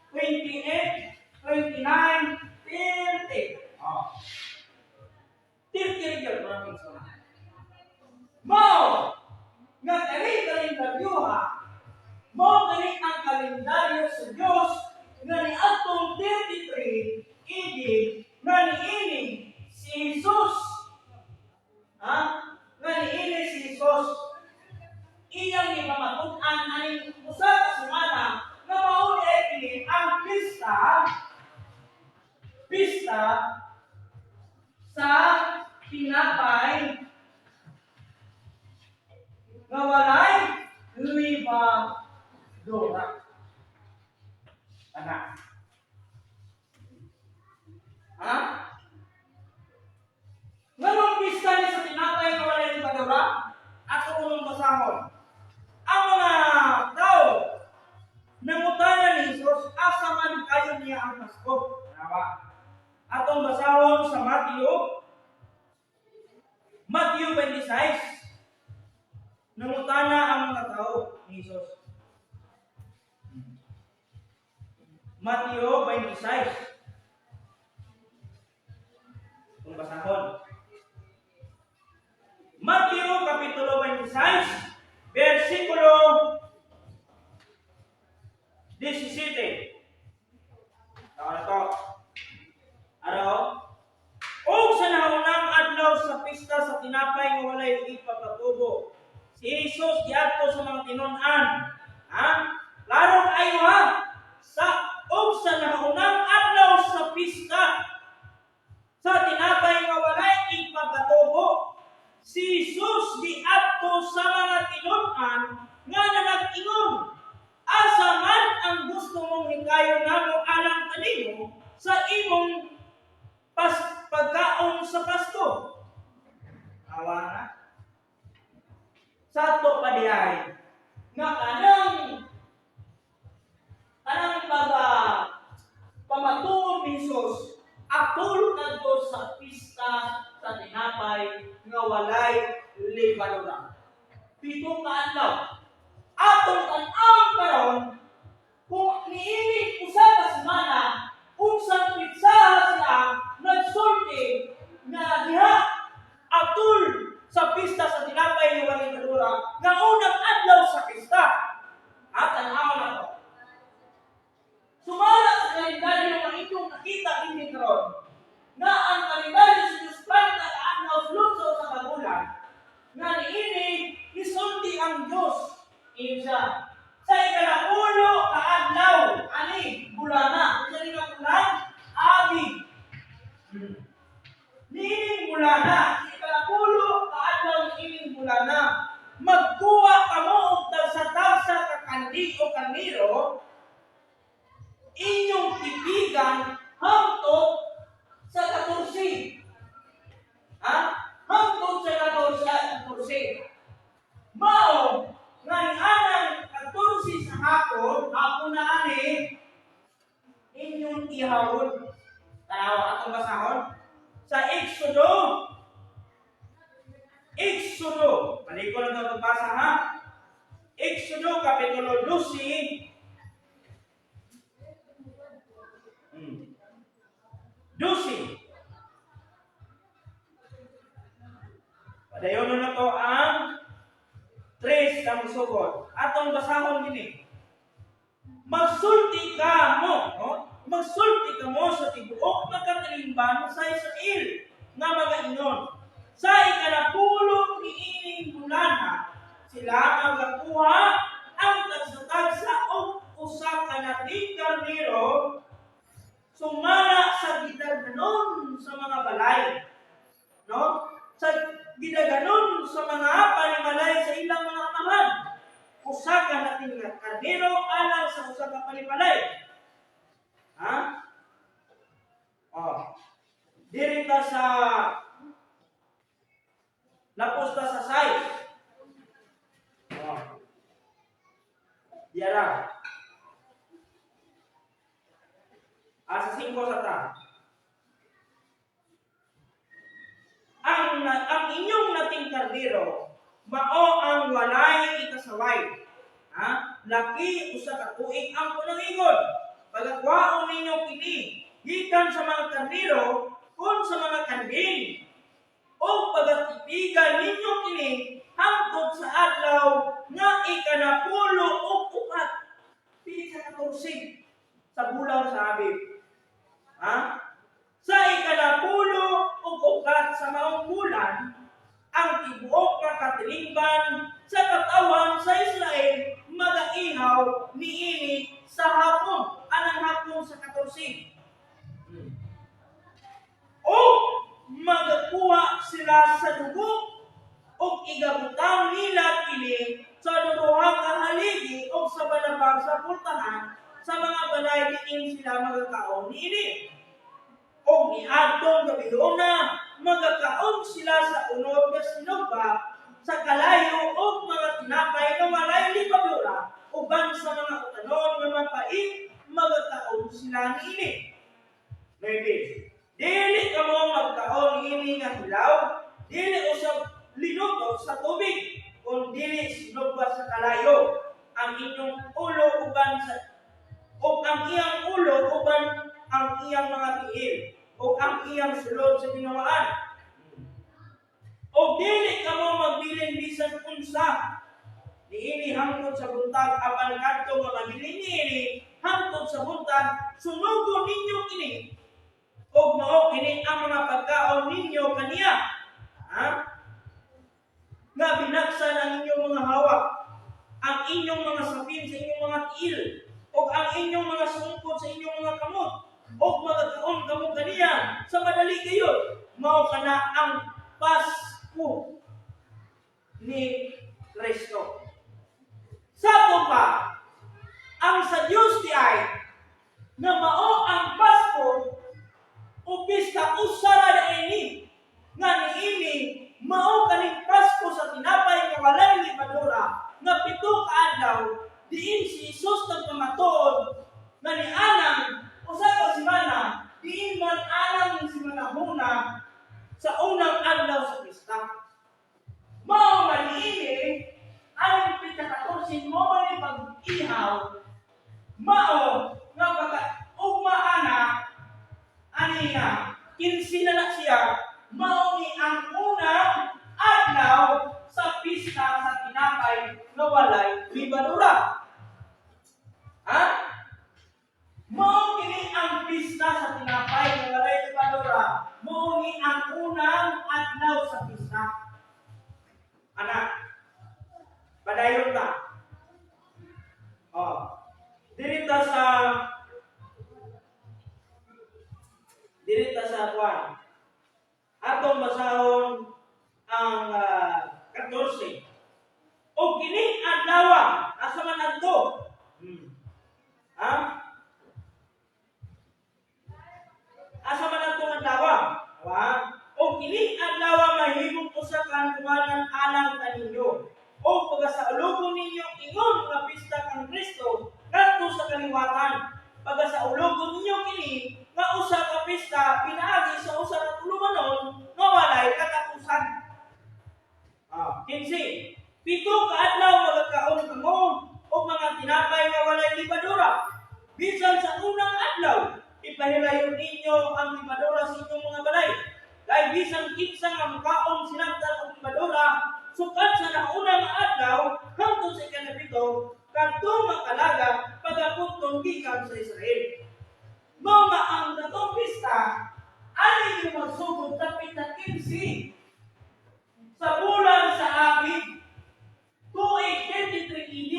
28, 29, 30. Oh. 30 rin yun, mga pinsona. Mao, nga kani kalendaryo ha, mao kani ang kalendaryo sa Diyos nga niadtong 33 AD nga niini si Jesus. Ha? Nga niini si Jesus iyang gipamatud-an aning usa ka semana nga mao ni ay kini ang pista sa tinapay nga walay lebadura. Ana. Ha? Nganong pista ni sa tinapay nga walay lebadura? Ato unong basahon. Ang mga tao nangutana ni Jesus, asa man kayo niya ang Pasko? Tama. Atong basahon sa Matthew 26. Nangutana ang mga tao ni Jesus. Matthew 26. Kung basahon. Matthew Kapitulo 26, versikulo 17. Tama na to. Araw. Og sa naunang adlaw sa pista sa tinapay nga walay ipakatubo, si Jesus giadto sa mga tinun-an. Ha? Klaro ayo ha. Sa og sa naunang adlaw karnero inyong tipigan hangtod sa 14. Ha? Hangtod sa 14, 14. Mao nga anang 14 sa hapon, hapon na ani inyong ihawon. Tanawa atong basahon sa Exodo. Exodo. Maliko lang ito pagbasa, ha. Exodo Kapitulo 12. 12. Padayon na to ang 3 sa musugod. Atong basahon gini. Magsulti ka mo, no? Magsulti ka mo sa tibuok nga katilingban sa Israel nga mga ingon. Sa ikanapulo niining bulana, sila magakuha ang tagsa-tagsa og usa ka nating karnero sumala sa gidaghanon sa mga balay. No? Sa gidaghanon sa mga panimalay sa ilang mga amahan. Usa ka nating karnero alang sa usa ka panimalay. Ha? Oh. Diri ta sa lapos ta sa size. Oh. Diara. Ah, sa 5 sa ta. Ang inyong nating karnero mao ang walay ikasaway. Ha? Laki usa ka tuig ang punong. Pagakwaon ninyo kini gikan sa mga karnero kon sa mga kanding. O pagatipigan ninyo kini hangtod sa adlaw nga ika-14. Pili sa 14 sa bulan sa Abib. Ha? Sa 14 sa maong bulan, ang tibuok nga katilingban sa katawan sa Israel magaihaw niini sa hapon, anang hapon sa 14. O magakuha sila sa dugo ug igabutang nila kini sa duha ka haligi o sa balabag sa pultahan sa mga balay diin sila magakaon niini. O niadtong gabiuna magakaon sila sa unod nga sinugba sa kalayo og mga tinapay nga walay lebadura uban sa mga utanon nga mapait magakaon sila niini. Maybe. Dili kamo magkaon niini nga hilaw, dili usab linuto sa tubig, kun dili sinugba sa kalayo ang inyong ulo uban sa ug ang iyang ulo uban ang iyang mga tiil ug ang iyang sulod sa ginawaan. Og dili kamo magbilin bisan unsa niini hangtod sa buntag, apan kadto nga mabilin niini hangtod sa buntag sunugon ninyo kini ug mao kini ang mga pagkaon ninyo kaniya. Ha? Nga binaksan ang inyong mga hawak, ang inyong mga sapin sa inyong mga tiil, ug ang inyong mga sungkod sa inyong mga kamot, ug magakaon kamo kaniya sa madali gayud. Mao kana ang Pasko ni Kristo. Sa pa, ang sa Dios di ay nga mao ang Pasko o pista usara na ini nga niini mao kaning Pasko sa tinapay nga walay lebadura nga 7 ka adlaw diin si Jesus nagpamatuod nga nianang usa ka semana diin man anang semanahuna sa unang adlaw sa pista. Mao man niini anang pita 14 mo man ni pag-ihaw mao nga pagka ugma ana ani nga 15 na na siya mao ni ang unang adlaw sa pista sa tinapay nga walay lebadura. Ha? Mao kini ang pista sa tinapay nga walay lebadura. Mao ni ang unang adlaw sa pista. Anak, padayon ta. Oh. Diri ta sa kuan. Atong basahon ang 14. O kining adlaw, asa man adto? kaliwatan. Pagasaulugon ninyo kini nga usa ka pista pinaagi sa usa ka tulumanon nga walay katapusan. 15. 7 ka adlaw magakaon kamo og mga tinapay nga walay libadura. Bisan sa unang adlaw, ipahilayon ninyo ang libadura sa inyong mga balay. Kay bisan kinsa nga mukaon sinabtan og libadura, sukad sa naunang adlaw hangtod sa ikanapito, kadtong makalaga pagapunton gikan sa Israel. Mao nga ang katong pista ani yung magsugod sa petsa 15 sa bulan sa Abib, tuig 33 AD.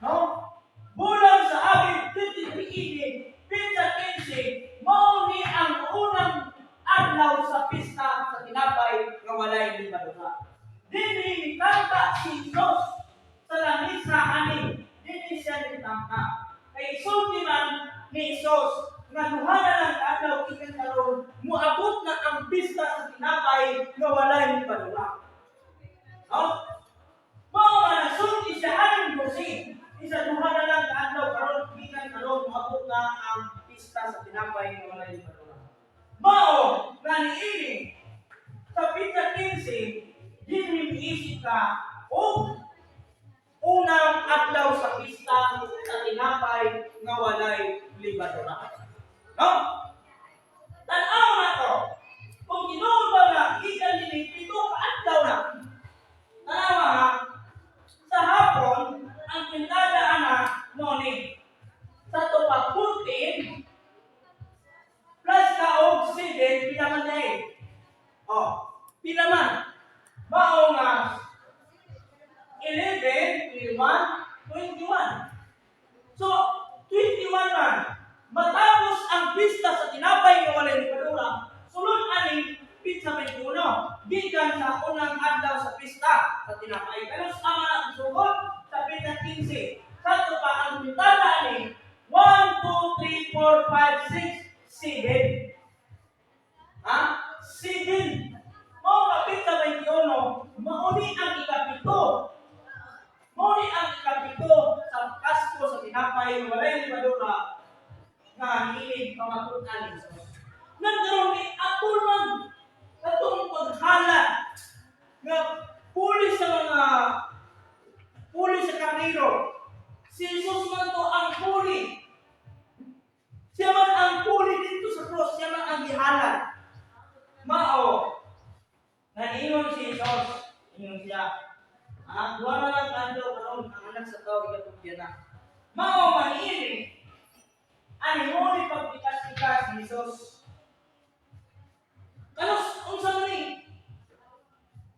No? Bulan sa Abib, 33 AD, petsa 15, mao ni ang unang adlaw sa pista sa tinapay nga walay libadura. Dinhi mitangka si Jesus sa lamisa ani, dinhi siya mitangka. Kay sulti man ni Jesus nga duha na lang ka adlaw gikan karon, moabot na ang pista sa tinapay nga walay libadura. No? Mao nga nasulti siya aning 12. Isa duha na lang kaadlaw karon gikan karon, moabot na ang pista sa tinapay nga walay libadura. Mao nga niini sa petsa 15, dinhi miisip ka og unang adlaw sa pista sa tinapay nga walay libadura. No? Tan-aw na to. Kung tinuod ba na gikan dinhi 7 ka adlaw na. Tanawa ha. Sa hapon, ang pintada ana mo ni sa to pa 14 plus ka og 7, pila man day? Oh, pila man? Mao nga 11, 21, 21. So, 21 man. Matapos ang pista sa tinapay nga walay libadura, sulod ani petsa 21, gikan sa unang adlaw sa pista sa tinapay. Pero sa ama na sugod sa petsa 15. Sa pa ang pintada ani 1, 2, 3, 4, 5, 6, 7. Ha? 7. Mao nga petsa 21, mauni ang ikapito. Mao ni ang ikapito sa Pasko sa tinapay nga walay libadura nga niinig pamatud-an ni Jesus. Nagkaroon ni atol man atong paghalat nga puli sa mga puli sa karnero. Si Jesus man to ang puli. Siya man ang puli dito sa cross, siya man ang gihalat. Mao, naingon si Jesus, ingon siya, duha na lang kaadlaw karon, ang Anak sa Tao igatugyan na. Mao maniini, ani mo ni pagpikas-pikas ni Jesus. Kanos unsa man ni?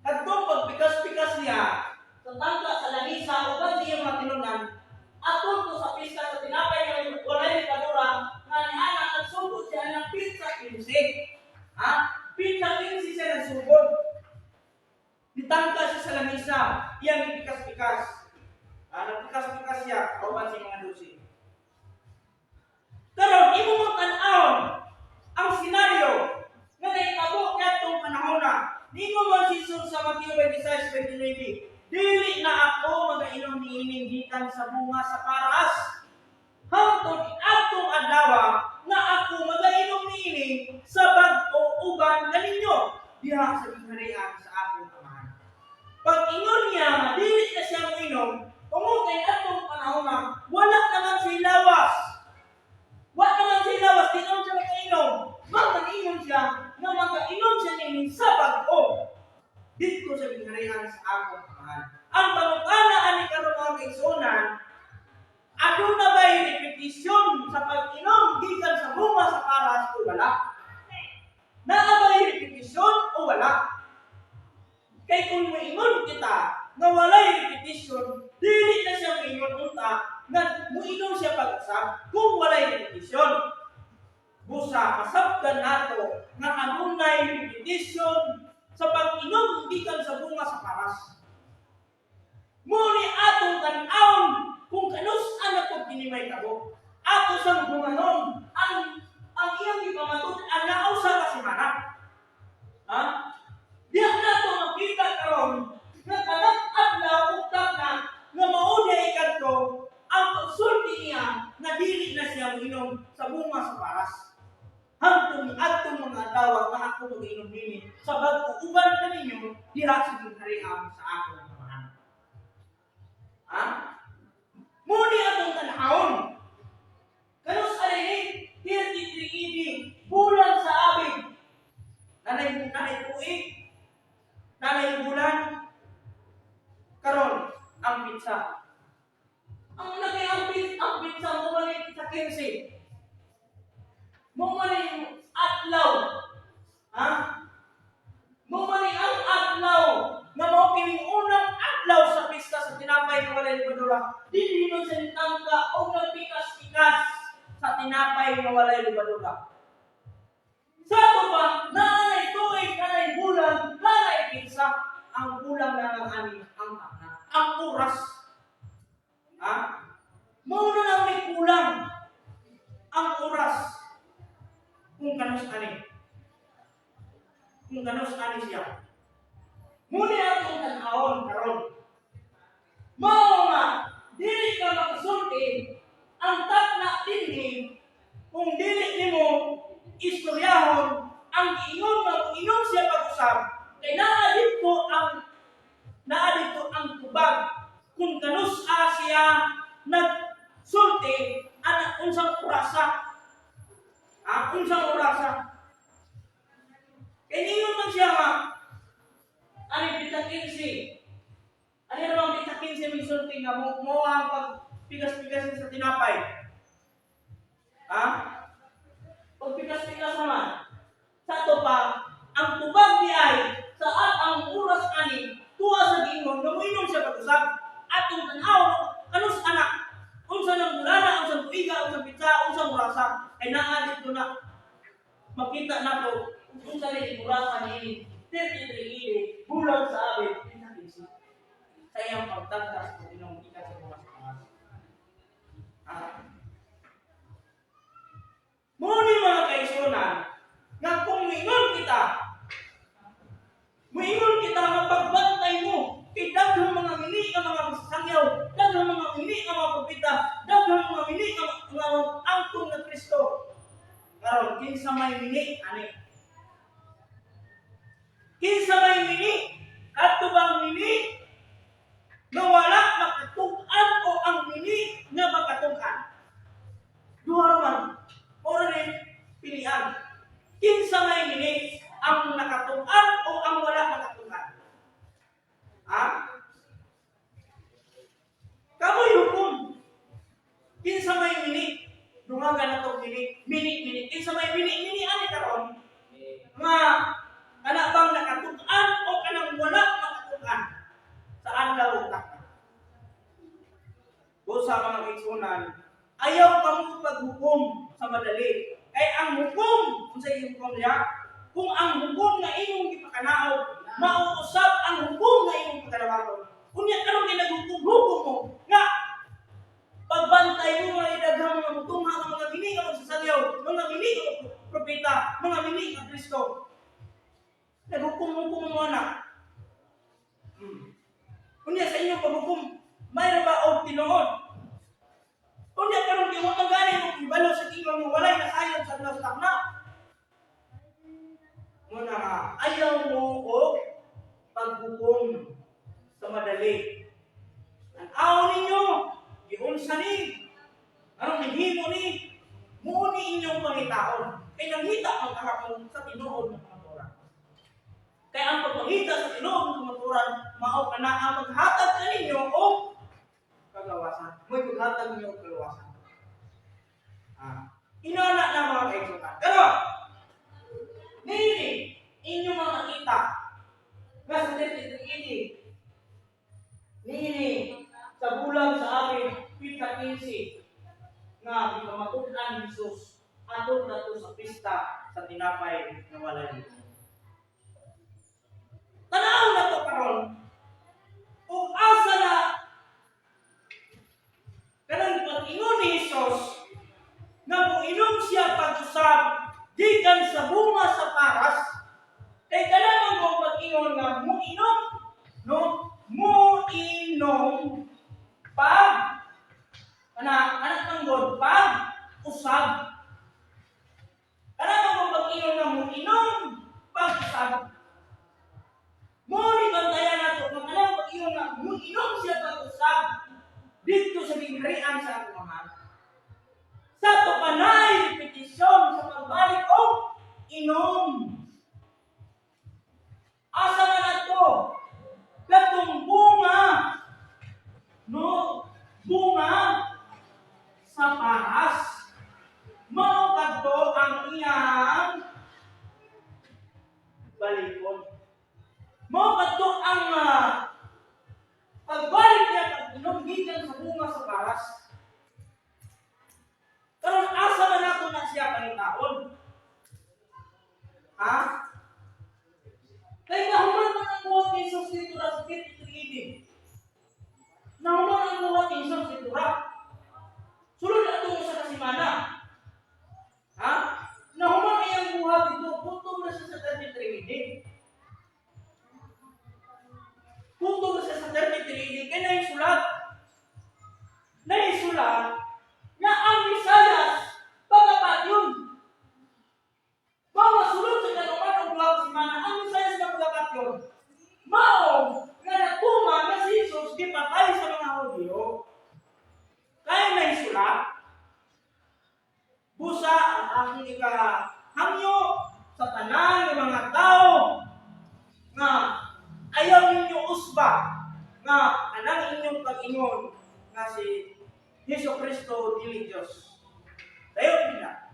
Kadtong pagpikas-pikas niya sa tangka sa lamisa uban sa iyang mga tinunan, atol to sa pista sa tinapay nga walay libadura nga ni ana nagsugod siya ng petsa 15. Ha? Petsa 15 siya nagsugod. Ditangka siya sa lamisa, iyang ipikas-pikas. Nagpikas-pikas siya, uban sa mga 12. Karon imo mong tan-awon ang senaryo nga nahitabo kadtong panahon na. Ningon man si Jesus sa Mateo 26:29, "Dili na ako magainom niining gikan sa bunga sa karas hangtod adtong adlaw nga ako magainom niini sa bag-o uban kaninyo diha sa gingharian sa akong Amahan." Pag ingon niya nga dili na siya moinom, tungod kay atong panahon na wala naman siya lawas. Wala naman siya lawas, di naman siya makainom. Magkaingon siya nga magainom siya niini sa bag-o didto sa gingharian sa akong Amahan. Ang pangutana ani karon, mga kaigsuonan, aduna ba'y repetition sa pag-inom gikan sa bunga sa karas o wala? Naa ba'y repetition o wala? Kay kung moingon kita nga walay repetition, dili na siya moingon unta nga moinom siya pag-usab kung walay repetition. Busa masabtan nato nga adunay repetition sa pag-inom gikan sa bunga sa karas. Mao ni atong tan-awon kung kanus-an na pud kini mahitabo. Ato sang hunganon ang iyang gipamatud-an nga usa ka semana. Ha? Diha nato makita karon nga kanang adlaw uktak na nga mao diay kadto ang pagsulti niya. nga dili na siya moinom sa bunga sa paras hangtod adtong mga adlaw nga ako mag-inom nini sa bag-o uban kaninyo diha sa gingharian sa akong Amahan. Ha? Mao ni atong tan-awon. Kanus ani 33 AD, bulan sa Abib. Nanay tuig, nanay bulan, karon ang petsa. Ang laki ang petsa mao man sa 15. Mao man adlaw. Ha? Mao man ang adlaw nga mao kining unang adlaw sa pista sa tinapay nga walay lebadura. Dili man sa nitangka o nagpikas-pikas sa tinapay nga walay lebadura. Sa ato pa, naanay tuig, naanay bulan, naanay petsa, ang kulang na lang ani ang takna, ang oras. Ha? Mao na lang may kulang ang oras kung kanus ani. Kung kanus ani siya. Mao ni atong tan-awon karon. Mao nga dili ka makasulti ang takna dinhi kung dili nimo istoryahon ang giingon nga inom siya pag-usab kay naa didto ang tubag kung kanus a siya nagsulti ana, unsang orasa, ha, unsang orasa. Kay ningon man siya nga ani petsa 15, ani naman petsa 15 may sulti nga mo ang pagpigas-pigas sa tinapay, ha, pagpigas-pigas naman. Sa ato pa, ang tubag di ay sa at ang oras ani tuwa sa giingon nga moinom siya pag-usab, atong tan-aw kanus anak, unsa nang bulana, unsang tuiga, unsang petsa, unsang orasa, kay naa didto na makita nato kung unsa ni orasa niini 33 AD, bulan sa Abib, petsa 15, sa iyang pagtagdas kung inom gikan sa mga sa. Ah. Mao ni, mga kaigsuonan, nga kung muingon kita nga pagbantay mo, kay daghang mga mini nga mga masasangyaw, daghang mga mini nga mga propeta, daghang mga mini nga mga angkon nga Kristo. Karon, kinsa may mini ani? Kinsa may mini? Kadto bang mini nga wala makatug-an o ang mini nga makatug-an? Duha ra man. Mao ni pilian. Kinsa may mini? Ang nakatug-an o ang wala nakatug-an? Ha? Kamoy hukom. Kinsa may mini? Dungagan na to mini, mini, mini. Kinsa may mini, mini ani karon? Nga kana bang nakatug-an o kanang wala makatug-an sa adlaw ta? Busa, mga kaigsuonan, ayaw kamo paghukom sa madali. Kay ang hukom, kung sa iyong hukom niya, kung ang hukom nga imong gipakanaog, mauusab ang hukom nga imong pakanawaton. Unya karon kay naghukom-hukom mo nga pagbantay mo mga daghang mga mutungha nga mga mini nga magsasangyaw, mga mini nga mga propeta, mga mini nga Kristo. Naghukom-hukom mo na. Unya sa inyong paghukom, may ra ba og tinuod? Unya karon kay wa man gani mo ibalo sa tingog mo walay nasayod sa adlaw sa takna. Mao na nga ayaw mo og paghukom sa madali. Tan-aw ninyo, giunsa ni, anong nahimo ni, mao ni inyong pangitaon. Kay nangita ang kahapon sa tinuod ng kamatuoran. Kay ang pagpangita sa tinuod ng kamatuoran, mao kana ang maghatag kaninyo og kagawasan. Mo'y paghatag ninyo og kagawasan. Ah, inana na, mga kaigsuonan. Pero, nini, inyo mga nakita, nga sa 33 AD, nini, sa bulan sa Abib, petsa 15, nga gipamatud-an ni Jesus atol na to sa pista sa tinapay nga walay lubon. Tanaw na to karon kung asa na kanang pag-ingon ni Jesus nga moinom siya pag-usab gikan sa bunga sa paras, kay kanang mo pag-ingon nga moinom, no, moinom pag kana anak ng God pag usab. Kana mo pag-ingon nga mo inom pag usab. Mo ni bantayan nato kung kanang pag-ingon nga mo inom siya pag usab didto sa gingharian sa atong Amahan. Sa ato panay repetisyon sa pagbalik og inom. Asa man ato? Katong bunga, no? Bunga sa paras. Mao kadto ang iyang balikon. Mao kadto ang pagbalik niya pag inom gikan sa bunga sa paras. Karon, asa man nato na siya pangitaon? Ha? Kay nahuman man ang buhat ni Jesus dito sa 53 AD. Nahuman ang buhat ni Jesus dito ra. Sulod na ito sa kasimana. Ha? Nahuman iyang buhat dito, putong na siya sa 33 AD. Putong na siya sa 33 AD, kaya naisulat. Naisulat na ang Mesiyas pagapatyon. Bawa sulod sa kanuman og duha ka semana, ang Mesiyas na pagapatyon. Mao nga natuman nga si Jesus gipatay sa mga Hudyo. Kaya naisulat, busa ang akong ikahangyo sa tanan ng mga tao nga ayaw ninyo usba nga anang inyong pag-ingon nga si Hesus Kristo dili Diyos. Dayon na.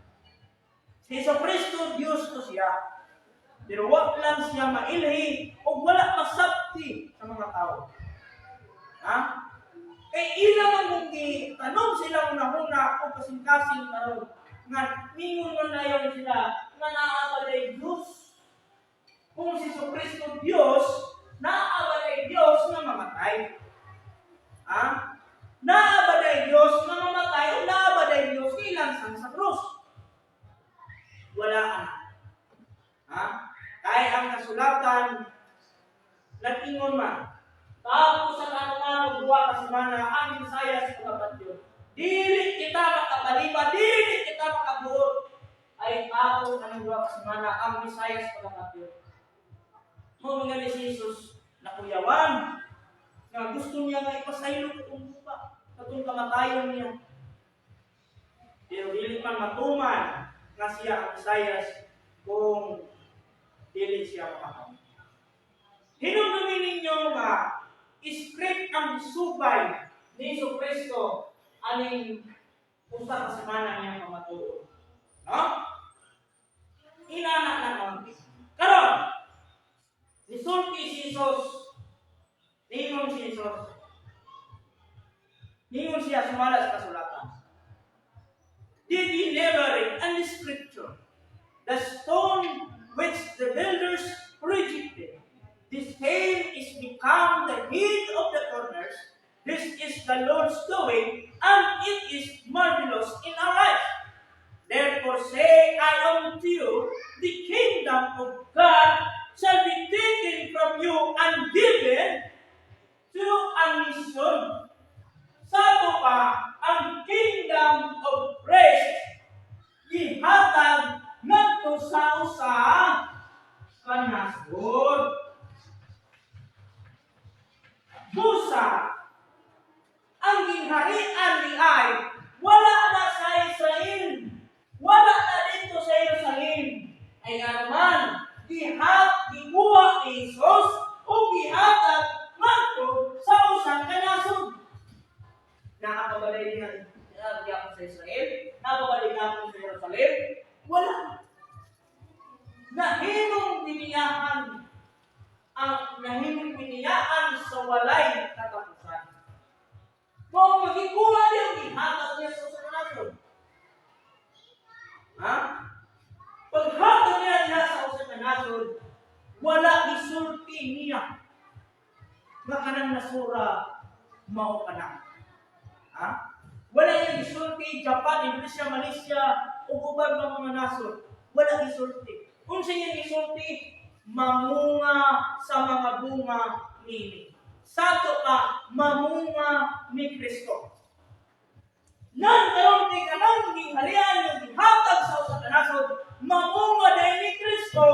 Si Hesus Kristo, Diyos to siya. Pero wa lang siya mailhi o wala masabti sa mga tao. Ha? Kay ilang ang mong gitanong sila una-una o kasing-kasing karon nga ningon man na yun sila nga naa ba day Diyos. Kung si Kristo Diyos, naa ba day Diyos nga mamatay? Ha? Naa ba day Diyos nga mamatay o naa ba day Diyos nga ilansang sa krus? Wala ana. Ha? Kay ang kasulatan nag-ingon man, tapos sa kanuman og duha ka semana ang Mesiyas pagapatyon. Dili kita makabaliba, dili kita makabuot ay tapos anong duha ka semana ang Mesiyas pagapatyon. Mo mga ni si Jesus nakuyawan nga gusto niya nga ipasaylo katong guba, katong kamatayon niya. Pero dili man matuman nga siya ang Mesiyas kung dili siya mapatay. Hinumdumin ninyo nga script ang subay ni Hesus Kristo aning usa ka semana niyang pamatuod. No? Inana na nun. Karon, nisulti si Jesus, ningon si Jesus, ningon siya sumala sa kasulatan. "Did ye never read in the scripture, 'The stone which the builders rejected, this same is become the head of the corners? This is the Lord's doing, and it is marvelous in our eyes'? Therefore say I unto you, the kingdom of God shall be taken from you and given to a nation." Sa ato pa, ang kingdom of Christ gihatag ngadto sa usa ka nasod. Busa, ang gingharian ni ay wala na sa Israel. Wala na dito sa Jerusalem. Ay nga naman, gikuha ni Jesus o gihatag ngadto sa usang ka nasod. Nakakabalay niya ako sa Israel? Nakakabalay na ako sa Jerusalem? Wala. Nahimong biniyaan sa walay katapusan. Kung magikuha niya, gihatag niya sa usa ka nasod. Ha? Paghatag niya diha sa usa ka nasod, wala gisulti niya nga kanang nasura mao kana. Ha? Wala niya gisulti Japan, Indonesia, Malaysia ug uban pa mga nasod. Wala gisulti. Unsa niya gisulti? Mamunga sa mga bunga nini. Sa ato pa, mamunga ni Kristo. Nan karon mamunga dahil ni Kristo,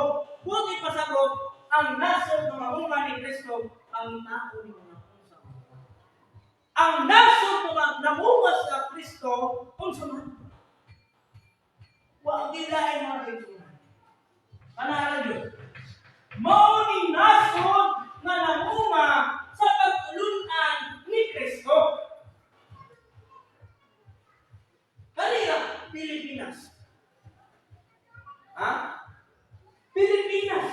kung ipasabot, ang nasod nga mamunga ni Kristo, pangitaon ni mga unsa man. Ang nasod nga namunga sa Kristo, unsa man? Wa gilain, mga kaigsuonan. Kanara yun. Mao ni nasod nga namunga sa pagtulunan ni Kristo. Kanina, Pilipinas. Ha? Pilipinas.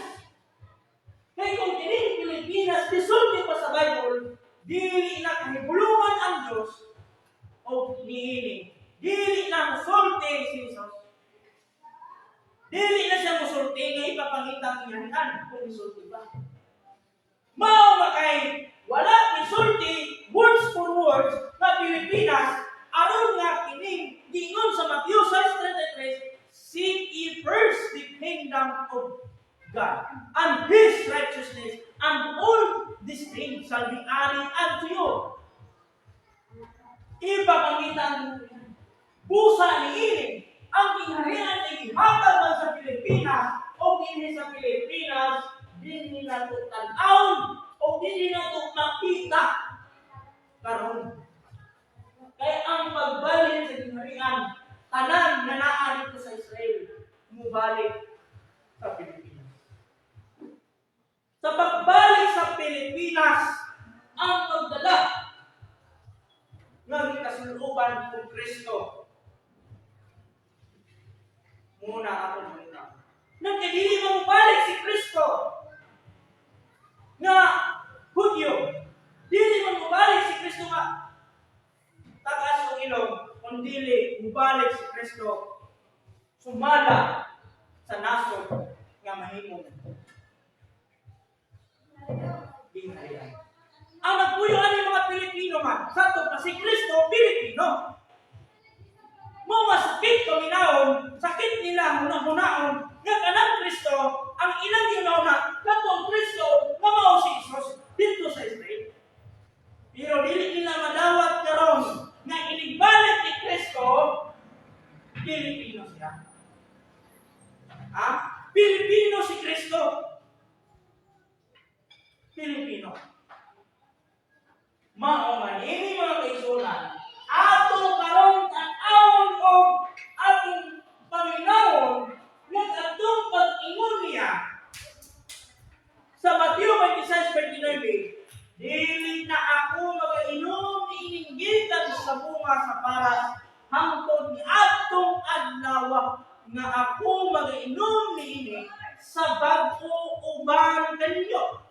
Kay kung kining Pilipinas, gisulti pa sa Bible, dili na kahibulungan ang Diyos o niini. Dili na musulti si Jesus. Dili na siya musulti nga ipapangita ang iyang kung misulti ba. Mao nga kay wala misulti words for words na Pilipinas aron nga kining giingon sa Matthew 6:33, "Seek ye first the kingdom of God and His righteousness, and all these things shall be added unto you." Ipapangita ang busa ni ini ang gingharian ay gihatag man sa Pilipinas o dinhi sa Pilipinas dinhi nato tan-awon o dinhi nato makita karon. Kay ang pagbalhin sa gingharian, tanan nga naa dito sa Israel mubalik sa Pilipinas. Sa pagbalik sa Pilipinas, ang pagdala nga gikasuluban kong Kristo muna ako muna. Nagkadili mo mubalik si Kristo nga Hudyo. Dili mo mubalik si Kristo nga tagas og ilong, kung dili mubalik si Kristo sumala sa nasod nga mahimong gingharian. Ang nagpuyo ani mga Pilipino man, sato pa si Kristo Pilipino. Mo masakit paminawon, sakit nila huna-hunaon nga kanang Kristo ang ilang ginauna katong Kristo nga mao si Jesus didto sa Israel. Pero dili nila madawat karon nga inigbalik ni Kristo, Pilipino siya. Ha? Pilipino si Kristo. Pilipino. Mao nga niini, mga kaigsuonan, ato karon tan-awon og atong paminawon nga atong pag-ingon niya sa Mateo 26:29, "Dili na ako magainom niining gikan sa bunga sa paras hangtod ni adtong adlaw nga ako magainom niini sa bag-o uban kaninyo."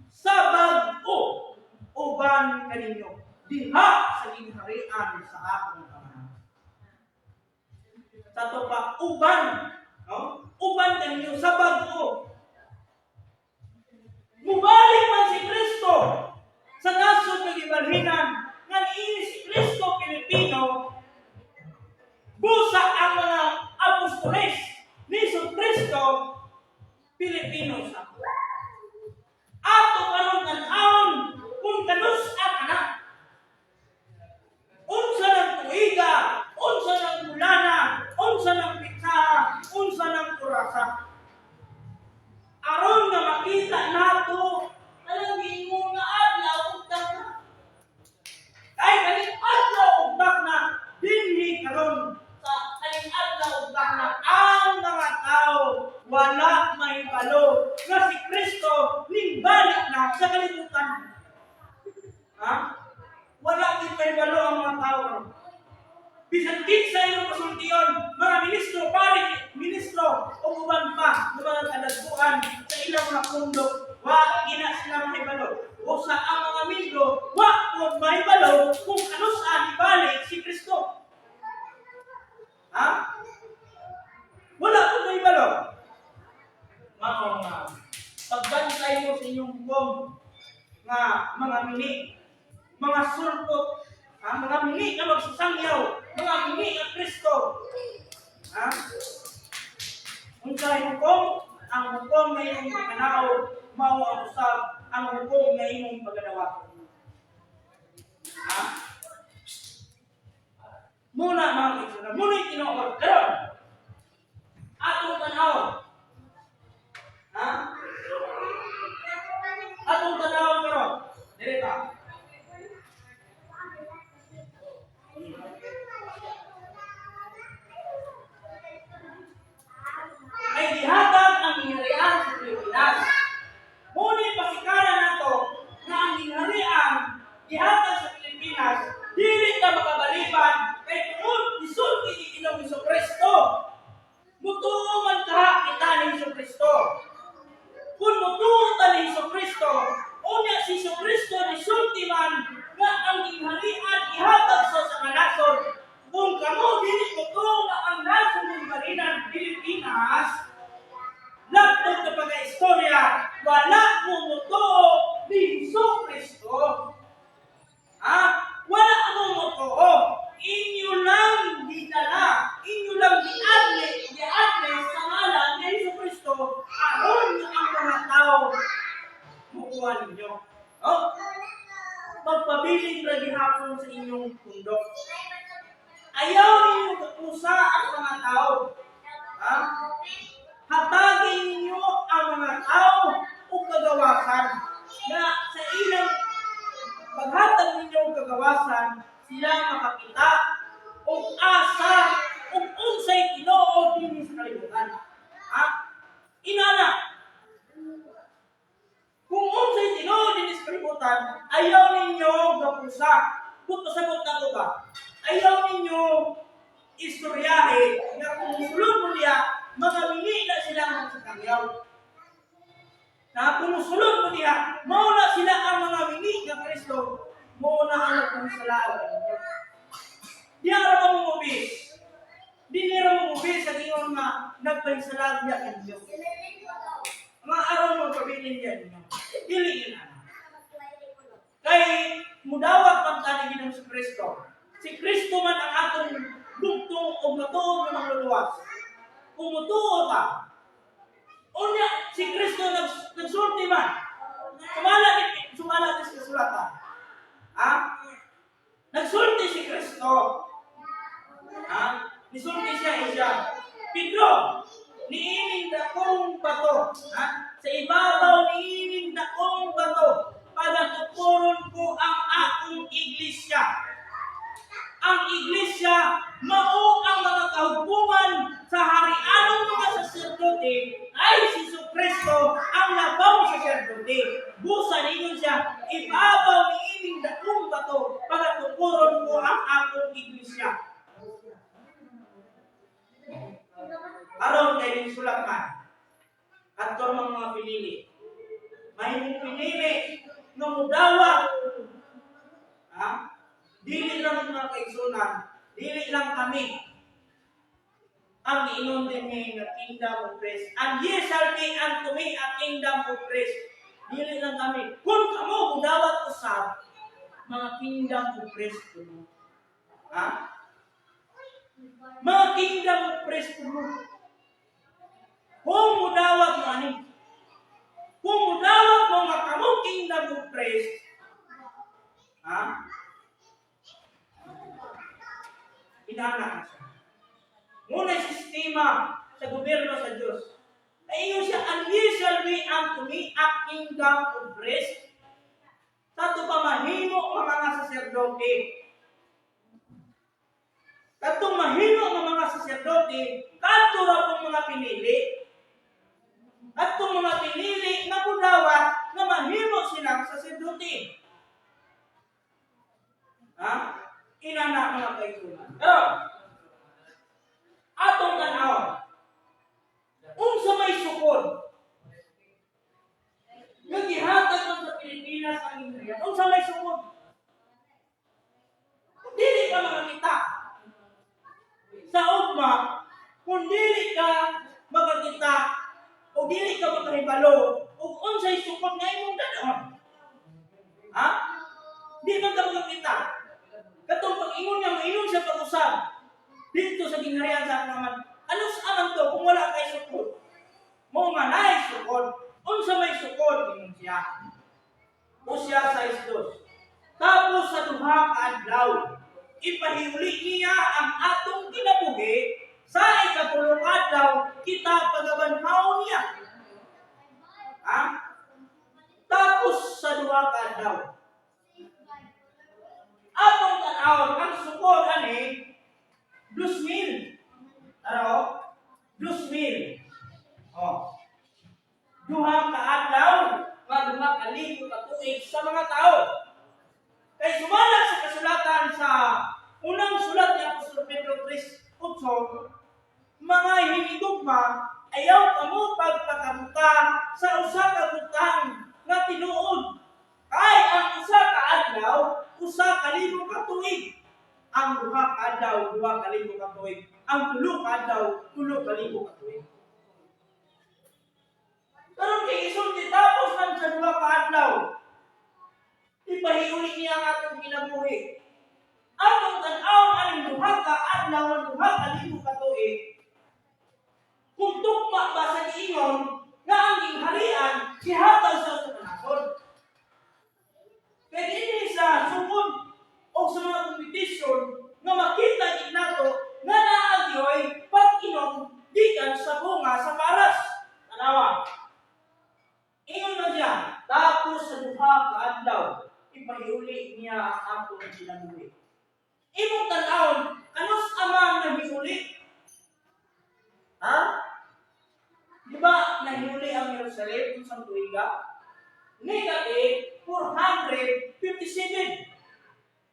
Sa bag-o uban kaninyo diha sa gingharian sa akong Amahan. Sa to pa uban, no? Uban kaninyo sa bag-o. Mubalik man si Kristo sa nasod nga gibalhinan nga niini si Kristo Pilipino, busa ang mga apostoles ni Kristo Pilipino sa ato karon tan-awon kung kanus-a kana. Unsa ng tuiga, unsa ng bulana, unsa ng petsaha, unsa ng orasa. Aron nga makita nato kanang giingon nga adlaw ugtak na. Kay kaning adlaw ugtak na dinhi karon sa kaning adlaw ugtak na, ang mga tao wala mahibalo nga si Kristo ningbalik na sa kalibutan. Ha? Wala gid mahibalo ang mga tao karon. Bisan kinsa inyong pasultion, mga ministro, pare, ministro, o uban pa ng mga kadagbuan sa ilang mga pundo, wa gina sila mahibalo. O sa ang mga miyembro, wa po mahibalo kung ano saan ibalik si Kristo. Ha? Wala po mahibalo. Mao nga, pagbantay mo sa inyong hukom nga mga mini, mga sulpot, ha? Mga mini nga magsasangyaw, mga mini nga Kristo. Ha? Unsay hukom? Ang hukom nga imong pagkanaog, mao ang usab ang hukom nga imong pagadawa. Ha? Muna, mga kaigsuonan, muna tinuod karon. Pilipinas, laptop na pag-istorya, wala mo mutuo ni Hesus Kristo. Ha? Wala mo mutuo. Inyo lang gidala, inyo lang giadli sa ngalan ni Hesus Kristo aron nga ang mga tao mukuha ninyo. Oh? Magpabilin ra gihapon sa inyong pundok. Ayaw ninyo kapusa ang mga tao. Ha? Hatagin ninyo ang mga tao og kagawasan na sa ilang paghatag ninyo og kagawasan, sila makakita og asa og unsay tinuod dinhi sa kalibutan. Ha? Inana, kung unsay tinuod dinhi sa kalibutan, ayaw ninyo gapusa. Kung pasabot na ko ba? Ayaw ninyo istoryahe nga kung musulod mo niya, mga mingi na sila ang magsakangyaw. Na kung musulod mo niya, mao na sila ang mga mingi nga Kristo, mao na ang nagpangsalaan ninyo. Di ara mo mubis. Di nira mo mubis sa ingon nga nagpahisalag niya ninyo. Mga araw mo pabilin niya ninyo. Dili yun ana. Kay mudawat man tani Ginoong si Kristo. Si Kristo man ang atong bugtong o matuod nga mangluluwas. Kung mutuo ta, unya si Kristo nagsulti man. Sumala ni sa kasulatan. Ha? Nagsulti si Kristo. Ha? Nisulti siya siya. "Pedro, niining dakong bato." Ha? "Sa ibabaw niining dakong bato, pagatukuron ko ang akong iglesia." Ang iglesia, mao ang mga kahugpungan sa harianong mga saserdote, ay si Kristo ang labaw saserdote. Busa ningon siya, "Ibabaw niining dakong bato, pagatukuron ko ang akong iglesia." Aron kay ning sulat man. Adto mga pinili. Mahimong pinili nga mudawat. Ha? Dili lang, mga kaigsunan, dili lang kami ang giinon din nga kingdom of priests. "And ye shall be unto me a kingdom of priests." Dili lang kami. Kung kamo mudawat usab, mga kingdom of priests kuno. Ha? Mga kingdom of priests kuno. Kung mudawat mo ani, kung mudawat mo nga kamo kingdom of priests, ha? Inana na siya. Muna sistema sa gobyerno sa Diyos. Ay siya, "And ye shall be unto me a kingdom of priests." Sa ato pa mahimo nga mga saserdote. Katong mahimo nga mga saserdote, kadto ra pong mga pinili. Atong mga pinili nga mudawat nga mahimo silang saserdote. Ha? Inana, mga kaigsunan. Pero, atong tan-awon. Unsa may sukod nga gihatag man sa Pilipinas ang Gingharian? Unsa may sukod? Kung dili ka makakita sa ugma, kung dili ka makakita o dili ka makahibalo ug unsay sukod nga imong dad-on. Ha? Di man ka makakita. Katong pag-ingon nga maingon siya pag-usab dito sa gingharian sa akong Amahan. Ano sa aman to kung wala kay sukod? Mao nga naay sukod. Unsa may sukod, ingon siya? Hosea 6:2. Tapos sa 2 ka adlaw, ipahiuli niya ang atong kinabuhi, sa ikatulo ka adlaw, kita pagabanhaw niya. Ha? Tapos sa 2 ka adlaw. Atong tan-awon, ang sukod ani, 2,000. Tara, 2,000. Oh. 2 ka adlaw, nga 2,000 ka tuig sa mga tao. Kay sumala sa kasulatan sa unang sulat ni Apostol Pedro 3:8, "Mga hinigugma, ayaw kamo pagpakabuta sa usa ka butang nga tinuod. Kay ang usa ka adlaw, 1,000 ka tuig." Ang 2 ka adlaw, 2,000 ka tuig. Ang 3 ka adlaw, 3,000 ka tuig. Karon kay isulti tapos man sa 2 ka adlaw, ipahiuli niya ang atong kinabuhi. Atong tan-awon aning 2 ka adlaw ang 2,000 ka tuig. Kung tugma ba sa giingon nga ang gingharian gihatag sa usa ka nasod. Kay dinhi sa sukod o sa mga kompetisyon nga makita gid nato nga naa gyoy pag-inom gikan sa bunga sa paras. Tanawa. Ingon man siya, tapos sa 2 ka adlaw, ipahiuli niya ang atong kinabuhi. Imong tan-awon, kanus ama nahiuli? Ha? Di ba nahiuli ang Jerusalem unsang tuiga? Negative 457.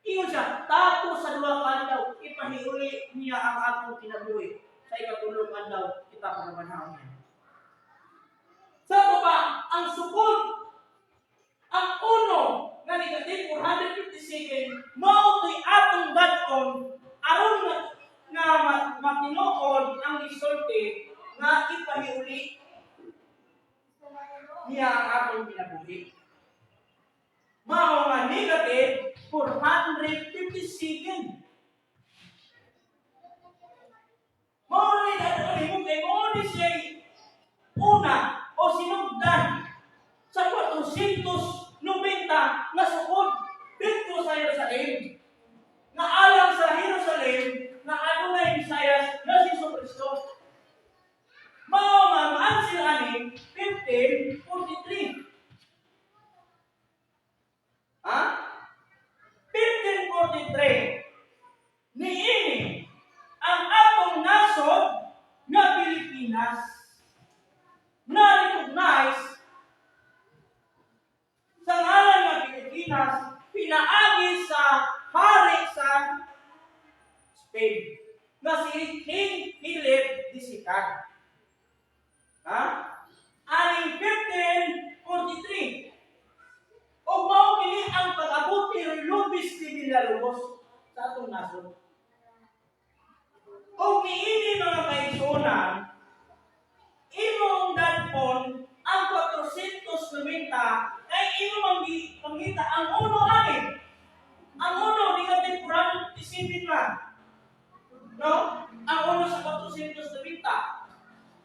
Ingon siya, tapos sa 2 ka adlaw, ipahiuli niya ang atong kinabuhi. Sa ikatulong adlaw, kita pagabanhaw niya. Sa ito pa, ang sukod, ang uno nga negative 457, mao to'y atong dad-on aron nga matinuod ang gisulti nga ipahiuli niya ang atong kinabuhi. Mao nga negative 457. Mao ni dad-on mo kay mao ni siya una o sinugdan sa 490 nga sukod didto sa Jerusalem. Nga alang sa Jerusalem nga adunay Mesiyas nga si Kristo. Mao nga ma-answer ani 1543. Ha? 1543 niini ang atong nasod nga Pilipinas na recognize sa ngalan nga Pilipinas pinaagi sa hari sa Spain nga si King Philip II. Ha? Aning 1543. O mao kini ang pag-abot ni Ruy Lopez de Villalobos sa atong nasod. O niini, mga kaigsuonan, imong dad-on ang 490 kay imo mangita ang uno ani. Ang uno negative 457 man. No? Ang uno sa 490.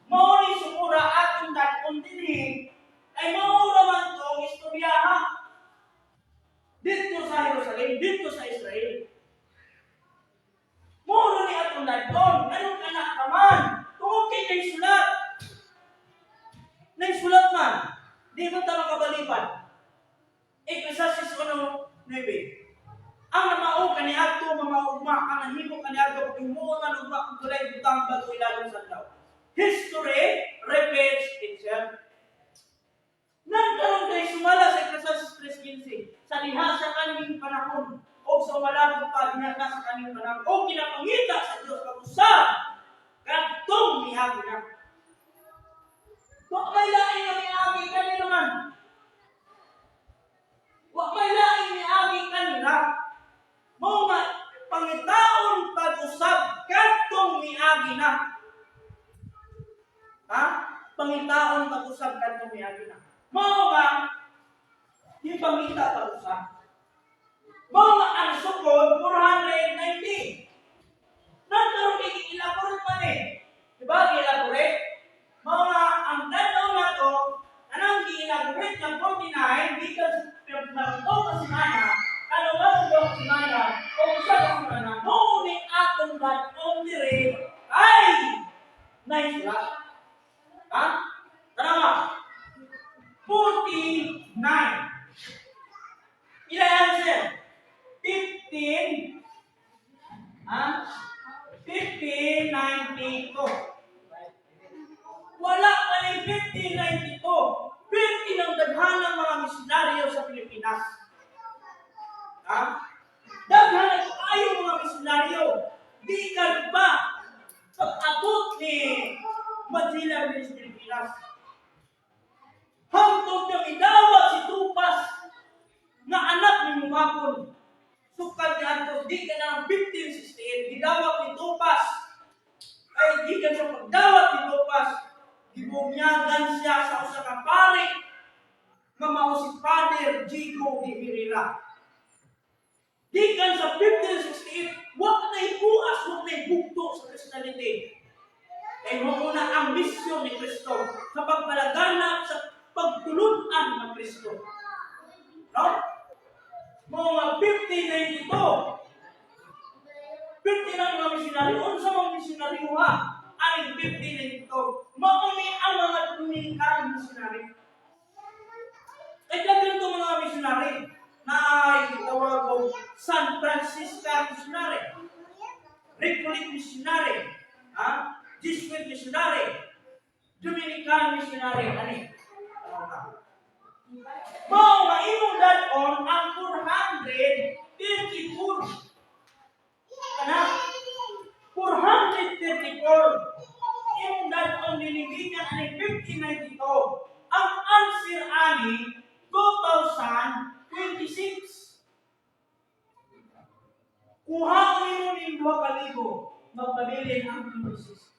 Mao ni sukura atong dad-on dinhi ay mao ra man tong istoryaha didto sa Jerusalem, didto sa Israel. Mao ni atong dad-on, anong anak ka man? Tungod kay naisulat. Naisulat man. Di man ta makabalibad. Ecclesiastes 1:9. Ang namao kaniadto mamaugma, ang nahimo kaniadto paghimuon man ugma kung walay butang bago ilalom sa adlaw. History repeats itself. Nagkaroon kay sumala sa Ecclesiastes 3:15, sa diha sa kaning panahon o sa malabo pa diha na sa kaning panahon o kinapangita sa Dios pag-usab kadtong miagi na. Wa may laing nga miagi kanina man. Wa may laing miagi kanina. Mao nga pangitaon pag-usab kadtong miagi na. Ha? Pangitaon pag-usab kadtong miagi na. Mao nga ipangita pag-usab. Mao nga ang sukod 490. Nagkaroon kay elaborate man eh. Diba? Elaborate? Mao nga ang tan-aw nato anang gi-elaborate ng 49 gikan sa 7 ka semana, ano ba sa 2 ka semana o 1 ka semana, mao ni atong dad-on diri ay naisulat. Ha? Tanawa. 49. Ilan answer? 15. Ha? 1592. Wala pa yung 1592. 20 ng daghanang mga misyonaryo sa Pilipinas. Ha? Daghan na kaayo mga misyonaryo. Di ka pa pag-abot ni Magellan sa Pilipinas. Hangtod nga midawat si Tupas nga anak ni Humabon. Sukad ni Antos, di ka na ng 1568, gidawat ni Tupas. Ay, gikan sa pagdawat ni Tupas, Gibunyagan siya sa usa ka pari nga mao si Father Diego de Herrera. Gikan sa 1568, wa na buas, wa na bugto sa Christianity. Kay mao na ang misyon ni Kristo sa pagpalaganap sa pagtulunan ng Kristo. No? Mga 1592, 50 na mga misyonaryo, unsa mga misyonaryo ha? Aning 1592, mao ni ang mga Dominican missionary. Kay daghan to mga missionary na ay gitawag og San Franciscan missionary, Recollect missionary, ha? Jesuit missionary, Dominican missionary, ani. Ano ka? Mao nga imong dad-on ang 434. Kana 434. Imong dad-on dinigikan ani 1592. Ang answer ani 2026. Kuha nimo ning 2,000, magpabilin ang 26.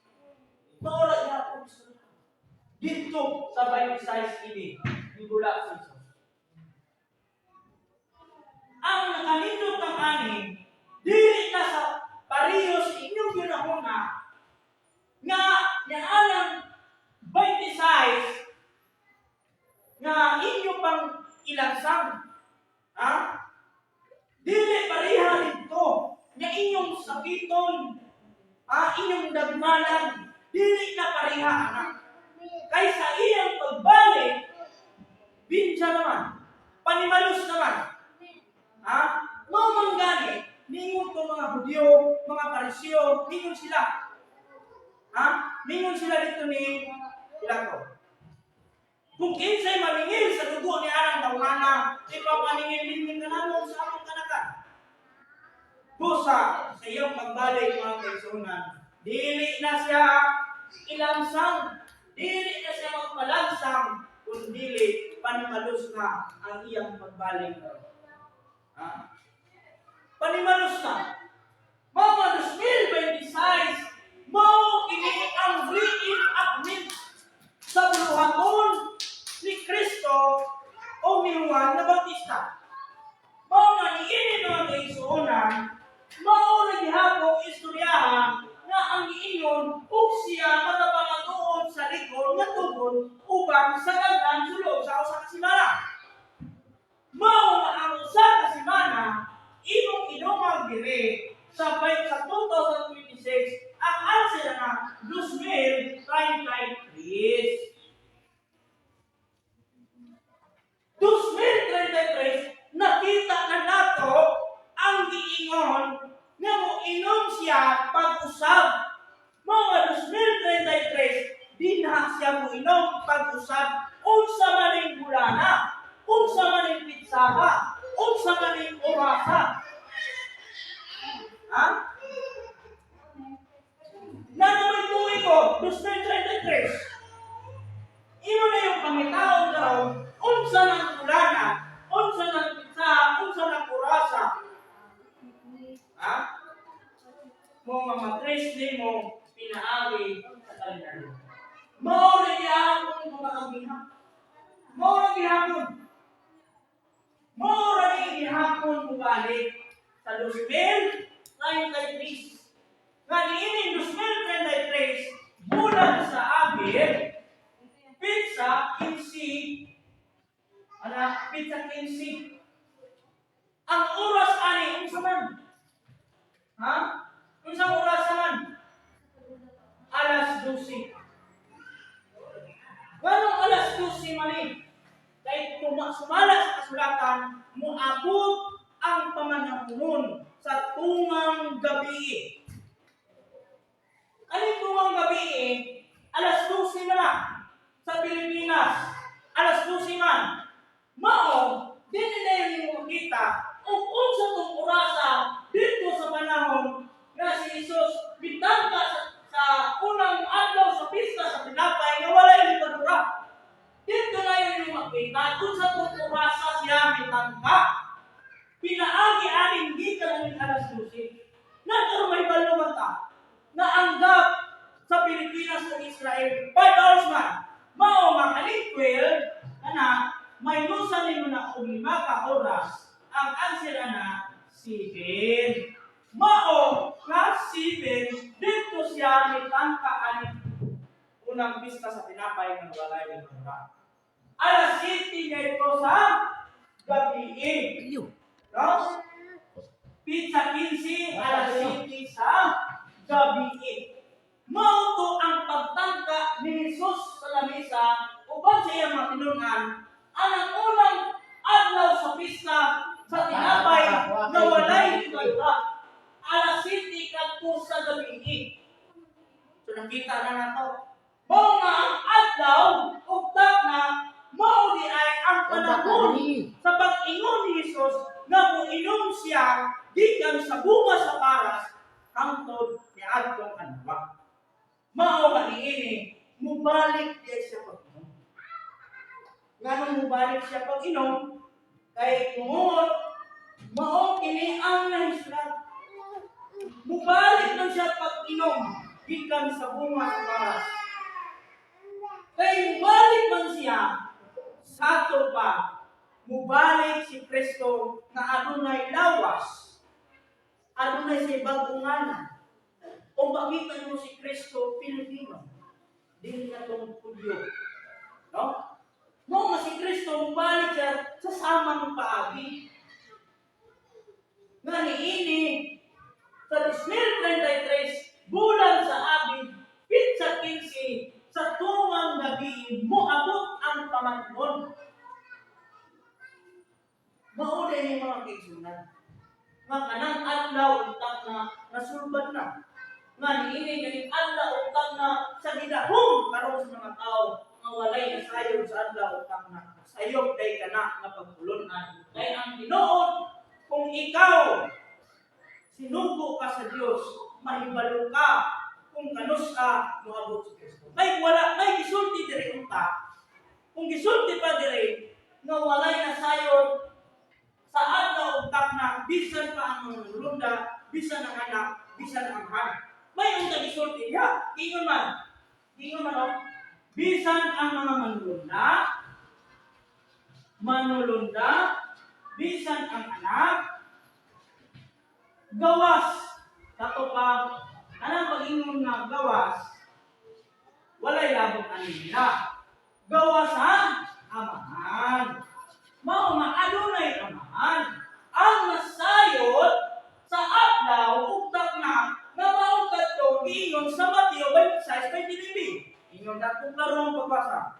Mao ra gyapon istorya. Dito sa 26 ini, nibula si Jesus. Ang nakanindot ng ani, dili na sa pareho sa inyong ginahuna nga nianang 26 nga inyo pang ilansang. Ha? Dili pareha dito nga inyong sakiton, ha? Inyong dagmanan, dili na pareha anak. Kay sa iyang pagbalik, binsya naman, panimalus naman. Ha? Mao man gani, ningon to mga Hudyo, mga Pariseo, ningon sila. Ha? Ningon sila dito ni Pilato. Kung kinsay maningil sa dugo ni anang tawhana, ipapaningil din kanamo sa among kanakan. Busa sa iyang pagbalik, mga kaigsuonan, dili na siya ilansang, dili na siya magpalansang, kun dili panimalus na ang iyang pagbalik. Ha? Panimalus na. Mga 2026, mao kini ang reenactment sa buluhaton ni Kristo o ni Juan na Bautista. Mao nga niini, mga kaigsuonan, mao na gihapon istoryaha nga ang giingon ug siya magapamatuod sa ligon nga tugon uban sa daghan sulod sa usa ka semana. Mao nga ang usa ka semana imong inumang diri sa bay sa 2026, ang answer na 2033. 2033, nakita na nato ang giingon nga mo inom siya pag-usab. Mga 2033, dinha siya mo inom pag-usab, unsa man ning bulana, unsa man ning pitsaha, unsa man ning orasa. Ha? Na naman tuig ko, 2033. Imo na yung pangitaon karon, unsa nang bulana, unsa nang pitsaha, unsa nang orasa. Ha? Mo nga matres nimo pinaagi sa kalendaryo. Mao ra gihapon mo makagiha. Mao ra gihapon. Mao ra ni gihapon mo balik sa 2033. Nga niining 2033, bulan sa Abril, petsa 15, ana, petsa 15. Ang oras ani unsa man? Ha? Unsang oras man? Alas 12. Nganong alas 12 man eh? Kay sumala sa kasulatan, muabot ang pamanahon sa tungang gabi. Alin tungang gabi eh? Alas 12 na na sa Pilipinas. Alas 12 man. Mao, dili na yung makita kung unsa tong orasa dito sa panahon nga si Jesus bitangka sa unang adlaw sa pista sa tinapay nga walay lebadura. Dito na yun yung makita kung sa tong orasa siya mitangka. Pinaagi aning gikan ang alas 12. Nagkaroon may balo man ta na ang gap sa Pilipinas ug Israel 5 hours man. Mao nga kaning 12 kana minusan nimo na og 5 ka oras, ang answer ana 7. Mao nga 7 dito siya mitangka ani unang pista sa tinapay nga walay lebadura. Alas 7 niya ito sa gabi. No? Petsa 15, alas 7 sa gabi. Mao to ang pagtangka ni Jesus sa lamisa uban sa iyang mga tinun-an anang unang adlaw sa pista sa tinapay nga walay lebadura. Alas 7 kadto sa gabi. So nakita na nato. Mao nga ang adlaw ug na mao di ay ang panahon sa pag-ingon ni Jesus nga moinom siya gikan sa bunga sa paras hangtod niadtong adlaw. Mao nga niini mubalik di siya pag-inom. Nganong mubalik siya pag-inom? Kay tungod mao kini ang nahisrat. Mubalik lang siya pag-inom gikan sa bunga sa paras. Kay mubalik man siya sa ato pa, mubalik si Kristo nga adunay lawas, adunay sa bag-ong ngalan. O makita mo si Kristo Pilipino, dili na tong Hudyo. No? Mao nga si Kristo mubalik siya sa samang paagi. Nga niini sa 2033 bulan sa Abib, petsa 15 sa tungang gabi moabot ang pamangkon. Mao din yung mga kaigsunan. Nga kanang adlaw untang na nasulbad na. Nga niini ganing adlaw untang na sa gidahom karon sa mga tao nga walay nasayod sa adlaw untang na sayop day kana nga pagpulun-an. Kay ang tinuod, kung ikaw sinugo ka sa Dios, mahibalo ka kung kanus-a moabot si Kristo. Kay wala kay gisulti diri unta. Kung gisulti pa diri nga walay nasayod sa adlaw ug na, bisan pa ang mga manulunda, bisan ang anak, bisan ang amahan. May unta gisulti diha. Ingon man. Ingon man, oh. Bisan ang mga manulunda, manulunda, bisan ang anak, gawas. Kato pa, anang pag-ingon nga gawas, walay labot ani nila. Gawas ang amahan. Mao nga adunay amahan. Ang nasayod sa adlaw ug na nga mao kadto giingon sa Mateo 26:29. Ingon natong karong pagbasa.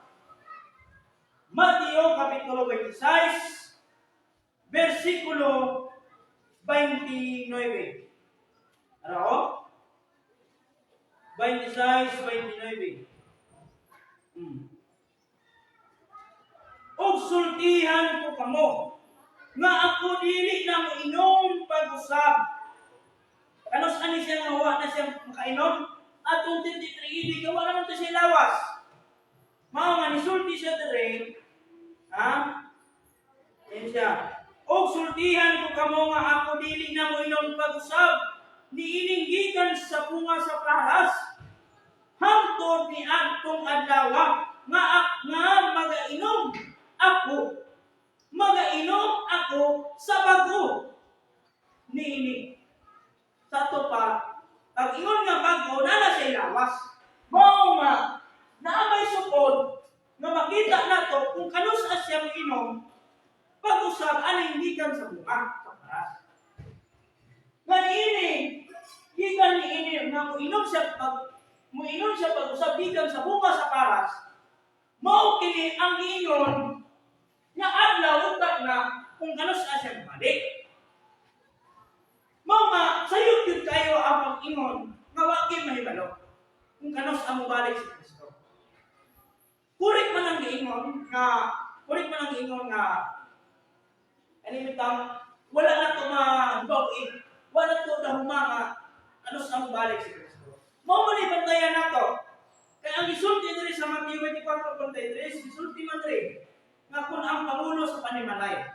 Mateo kapitulo 26 versikulo 29. Ano? 26, 29. Ug sultihan ko kamo nga ako dili na moinom pag-usab. Kanus ani siya nga wa na siya makainom? Atong 23 AD, gawa naman to siya lawas. Mao nga nisulti siya diri, ha? Yan siya. Og sultihan ko kamo nga ako dili na moinom pag-usab niining gikan sa bunga sa paras hangtod ni adtong adlaw nga nga magainom ako sa bago niini. Sa ato pa, pag ingon nga bago, nana siya lawas. Mao nga naa may sukod nga makita nato kung kanus siya inom pag-usab aning gikan sa bunga sa paras. Nga niini, gikan niini nga moinom siya pag-usab gikan sa bunga sa paras, mao kini ang giingon nga adlaw utak na kung kanus siya balik. Mao nga sayop gyud kayo ang pag-ingon nga wa gyud mahibalo kung kanus ang mobalik si Kristo. Kurik man ang giingon nga ani bitang wala na to mahibaw eh. Wala to dahuma nga kanus ang mobalik si Kristo. Mao man bantayan nato. Kay ang gisulti diri sa Mateo 24:43, gisulti man diri nga kung ang pangulo sa panimalay,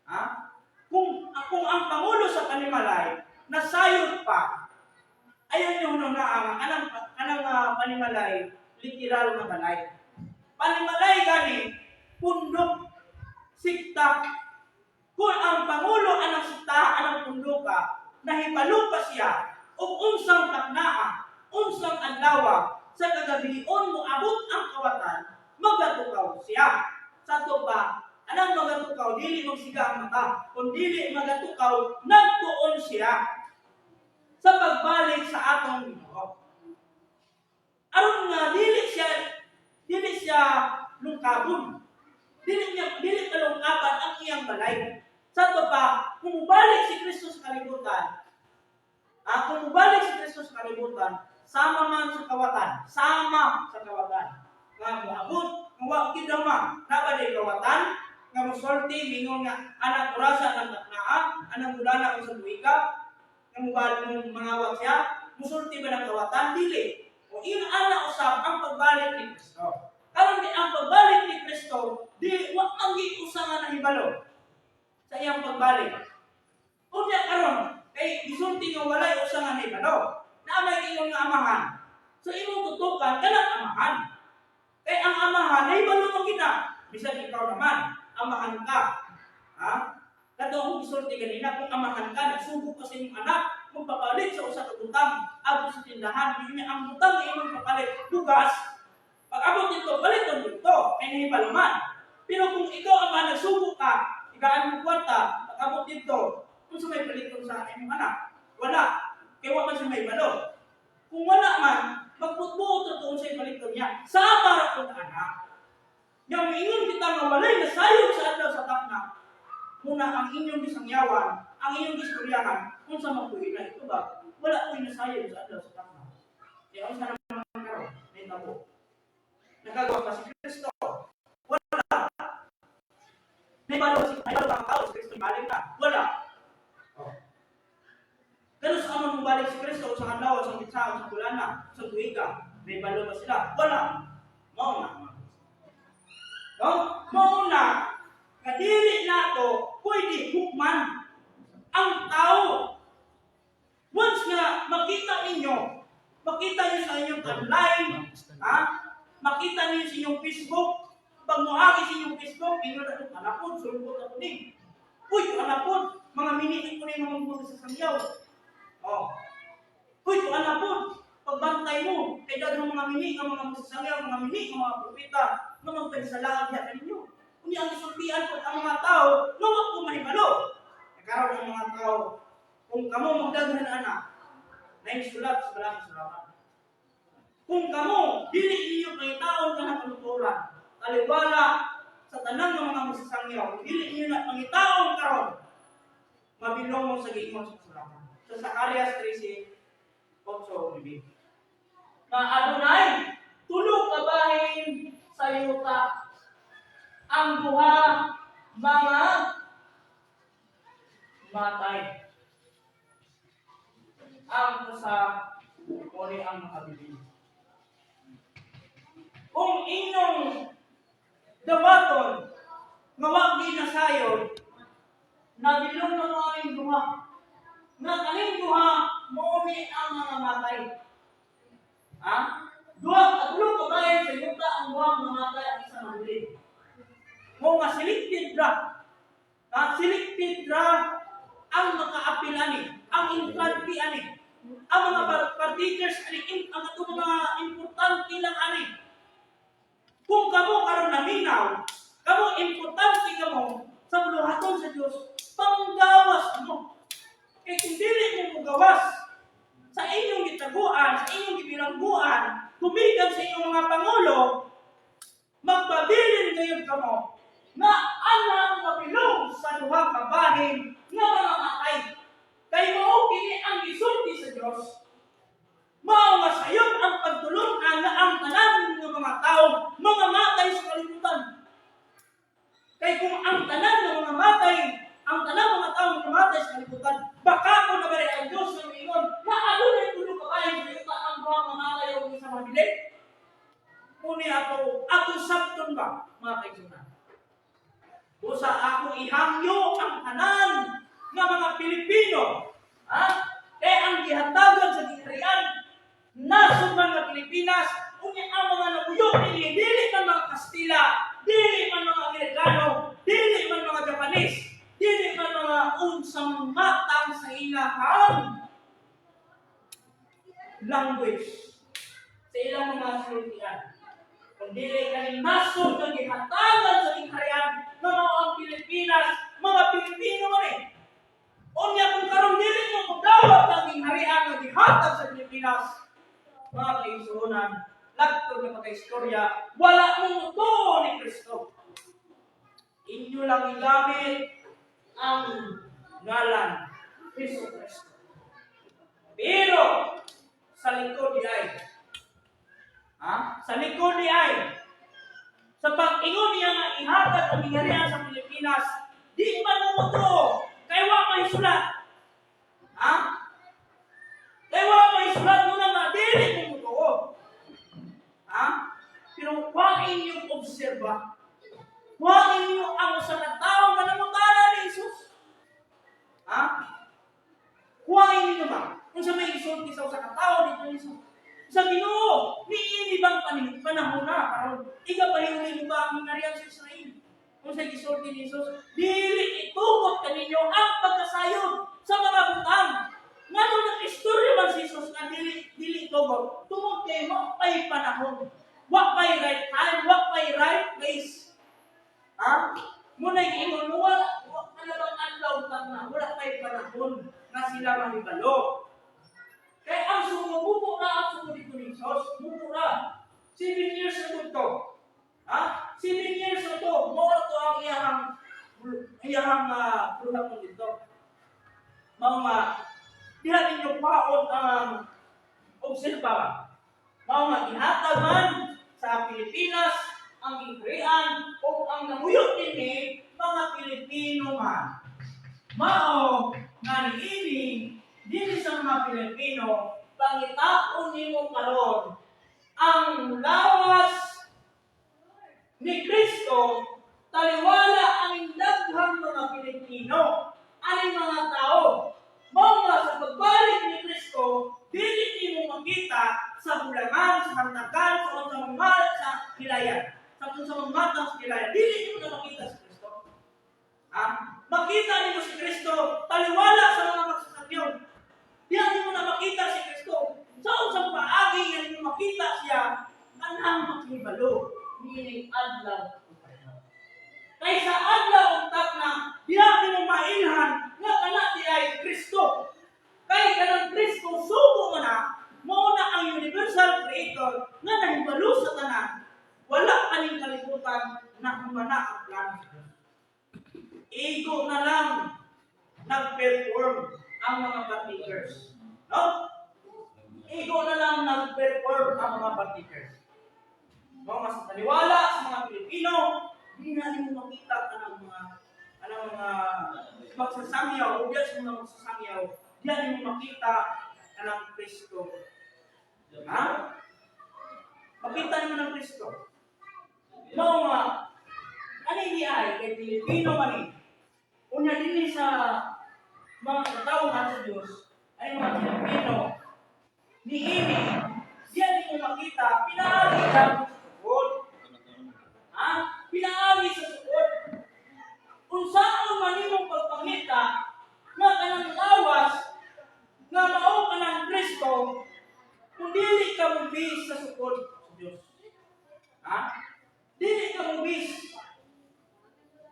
ha? Kung ang pangulo sa panimalay nasayod pa, ayon yung nung naa nga anang anang panimalay literal nga balay. Panimalay gani pundok, sikta. Kung ang pangulo anang sikta, anang pundoka, nahibalo pa siya og unsang taknaa, unsang adlaw sa kagabion moabot ang kawatan, magatukaw siya. Sa ato pa, anang magatukaw, dili magsiga ang mata, kung dili magatukaw, nagtuon siya sa pagbalik sa atong Ginoo. Aron nga dili siya lungkabon. Dili niya dili kalungkaban ang iyang balay. Sa ato pa, kung mubalik si Kristo sa kalibutan, kung mubalik si Kristo sa kalibutan, sama man sa kawatan, sama sa kawatan. Nga moabot, nga wa gid ma, naa ba kawatan, nga mosulti mingon nga anang orasa ng taknaa, anang bulana sa tuiga, nga mubalik mo mangawat siya, musulti ba ng kawatan? Dili. O ingon ana usab ang pagbalik ni Kristo. Karon di ang pagbalik ni Kristo, di wa man usa nga nahibalo sa iyang pagbalik. Unya karon, kay gisulti nga walay usa nga nahibalo. Naa may ingon nga amahan. So imong tutukan kanang amahan. Kay ang amahan nahibalo man kita. Bisan ikaw naman, amahan ka. Ha? Kato akong gisulti ganina, kung amahan ka, nagsugo ka sa imong anak, magpapalit sa usa ka butang, abot sa tindahan, yun ang butang nga imong papalit, bugas, pag abot dito, paliton dito, kay nahibalo man. Pero kung ikaw ama, nagsugo ka, igaan mo kwarta, pag abot dito, kung sa may paliton sa imong anak, wala. Kay wa man siya mahibalo. Kung wala man, magputbuot ra tuon sa paliton niya. Sama ra pud anak. Nga moingon kita nga walay nasayod sa adlaw sa takna, muna ang inyong gisangyawan, ang inyong gistoryahan, kung sa mapuhi na ito ba, wala ko'y nasayod sa adlaw sa takna. Kaya unsa naman karon, nahitabo? Nakagawa pa si Kristo? Wala. Nahibalo ba ang tao si Kristo balik na? Wala. Oh. Ganun sa amon mobalik si Kristo sa adlaw, sa kitsa, sa kulana, sa tuiga, nahibalo ba sila? Wala. Mao na. No? Mao na nga dili nato pwede hukman ang tao. Once nga makita ninyo, makita niyo sa inyong timeline, ha? Makita niyo sa inyong Facebook, pag moagi sa inyong Facebook, inyo na itong anapod, sulbot ako ni. Uy, anapod, mga mini ko ni mga mga sa sangyaw. Oh. Uy, anapod, pagbantay mo, kay daghang mga mini nga mga masasangyaw, mga mini nga mga propeta, nga magpagsalaan diha kaninyo. Unya ang isultian ko ang mga tao, nga wa ko mahibalo. Nagkaroon ang mga tao, kung kamo magdaghan ana, na sulat sa balaang kasulatan. Kung kamo, dili ninyo pangitaon ka ng kanuturan, taliwala sa tanan ng mga masasangyaw, kung dili ninyo na pangitaon karon, mabilong mo sa giingon sa kasulatan. Sa Zacarias 13, 8, 9. Na adunay tulo ka bahin sa yuta. Ang duha mga matay. Ang usa mao ni ang makabilin. Kung inyong dawaton nga wa ginasayod, nabilong na mo ang duha. Nga kaning duha mao ni ang mga matay. Ha? Duha ka tulo ka bahin sa yuta, ang duha mga matay, ang isa mabilin. Mo nga selected ra. Ha? Selected ra ang makaapil ani, ang entrante ani. Ang mga partakers ani, ang atong mga importante lang ani. Kung kamo karon naminaw, kamo importante kamo sa buluhaton sa Dios, panggawas mo. Kay kung dili mo mugawas sa inyong gitaguan, sa inyong gibilangguan, gumikan sa inyong mga pangulo, magpabilin gayud kamo nga anang mabilong sa duha ka bahin nga mga matay. Kay mao kini ang gisulti sa Dios. Mao nga sayon ang pagtulun-an nga ang tanan nga mga tao mga matay sa kalibutan. Kay kung ang tanan nga mga matay, ang tanan mga tao mga matay sa kalibutan, baka ko na bari ang Diyos nga miingon na adunay tulo ka bahin sa yuta, ang duha mga matay ug isa mabilin. Muni ato ato sabton ba, mga kaigsunan? Busa ako ihangyo ang tanan nga mga Pilipino. Ha? Kay ang gihatagan sa giharian nasod man nga Pilipinas, unya ang mga namuyo dili dili man mga Kastila, dili man mga Amerikano, dili man mga Japanese, dili man mga unsang matang sa ilahang language, sa ilang mga sultian. Kung dili kaning nasod nga gihatagan sa gingharian nga mao ang Pilipinas, mga Pilipino man eh. Unya kung karon dili mo modawat ang gingharian nga gihatag sa Pilipinas, mga kaigsuonan, lagtog na pagka-istorya, wala mo mutuo ni Kristo. Inyo lang igamit ang ngalan Hesus Kristo. Pero sa likod ni ay, ha? Sa likod ni ay, sa pag-ingon niya nga ihatag ang gingharian sa Pilipinas, di man mo mutuo, kay wa may sulat. Ha? Kay wa may sulat mo na nga dili mo mutuo. Ha? Pero wa inyong obserba. Wa inyo ang usa ka tawo nga nangutana ni Jesus. Ha? Wa inyo ba? Kung sa may isulti sa usa ka tawo dito ni Jesus. Sa Ginoo, niini bang panahon na karon igapahiuli mo ba ang gingharian sa Israel? Kung sa gisulti ni Jesus, dili itugot kaninyo ang pagkasayod sa mga butang. Ngano nag-istorya man si Jesus nga dili dili itugot? Tungod kay wa pay panahon. Wa pay right time, wa pay right place. Ha? Muna giingon mo, wala, ano bang adlaw na, wala pay panahon nga sila mahibalo. Kay ang sugo, mubo na ang sugo dito ni Jesus, mubo na. 7 years na to. Ha? 7 years na to, mao na to ang iyahang iyahang buhaton dito. Mao nga diha ninyo paon ang obserba ba? Mao nga gihatag man sa Pilipinas ang gingharian o ang namuyo dinhi mga Pilipino man. Mao nga niini dinhi sa mga Pilipino, pangitaon nimo karon ang lawas ni Kristo, taliwala ang daghang mga Pilipino aning mga tao. Mao nga sa pagbalik ni Kristo, dili nimo makita sa bulangan, sa hantakan, sa unsa mga sa hilayan. Sa unsa mga matang sa hilayan, dili nimo na makita si Kristo. Ha? Makita nimo si Kristo taliwala sa mga magsasakyon. Diyan nimo na makita si Kristo. Sa unsang paagi nga nimo makita siya, anang makihibalo niining adlaw. Kay sa adlaw untak na diha nimo mailhan nga kana di ay Kristo. Kay kanang Kristo sugo man na, mao na ang universal creator nga nahibalo sa tanan. Wala kaning kalibutan na humana ang plano sa Diyos. Igo na lang nag-perform ang mga partakers. No? Igo na lang nag-perform ang mga partakers. Mga sa taliwala sa mga Pilipino, di na nimo makita kanang mga magsasangyaw o diyan sa mga magsasangyaw, diyan nimo makita kanang Kristo. Ha? Makita nimo ng Kristo. Mao nga ani ni ay kay Pilipino man ni. Unya dinhi sa mga katawhan sa Dios ay mga Pilipino niini diyan nimo makita pinaagi lang sa sukod. Ha? Pinaagi sa sukod. Unsaon man nimong pagpangita nga kanang lawas nga mao kanang Kristo kung dili ka mobis sa sukod sa Dios? Ha? Dili ka mobis.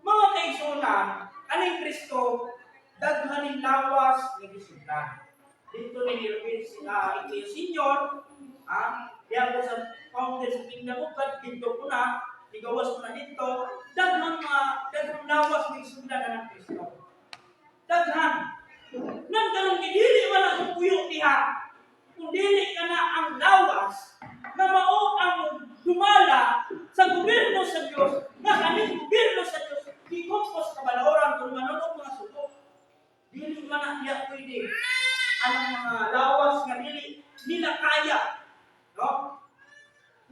Mga kaigsuonan, aning Kristo daghaning lawas nga gisundan. Dito ni Ruben Iclio Senior, diyan ko sa founder sa Kingdom of God, dito ko na, ligawas ko na dito, daghang mga, daghang lawas nga gisundan na ng Kristo. Daghan. Nang karong gidili man ang puyo diha, kung dili ka na ang lawas na mao ang dumala sa gobyerno sa Dios, nga kaning gobyerno sa Dios gikompos kabalaoran kung manonog mga sugo. Dili man na diya pwede ang mga lawas nga dili nila kaya, no?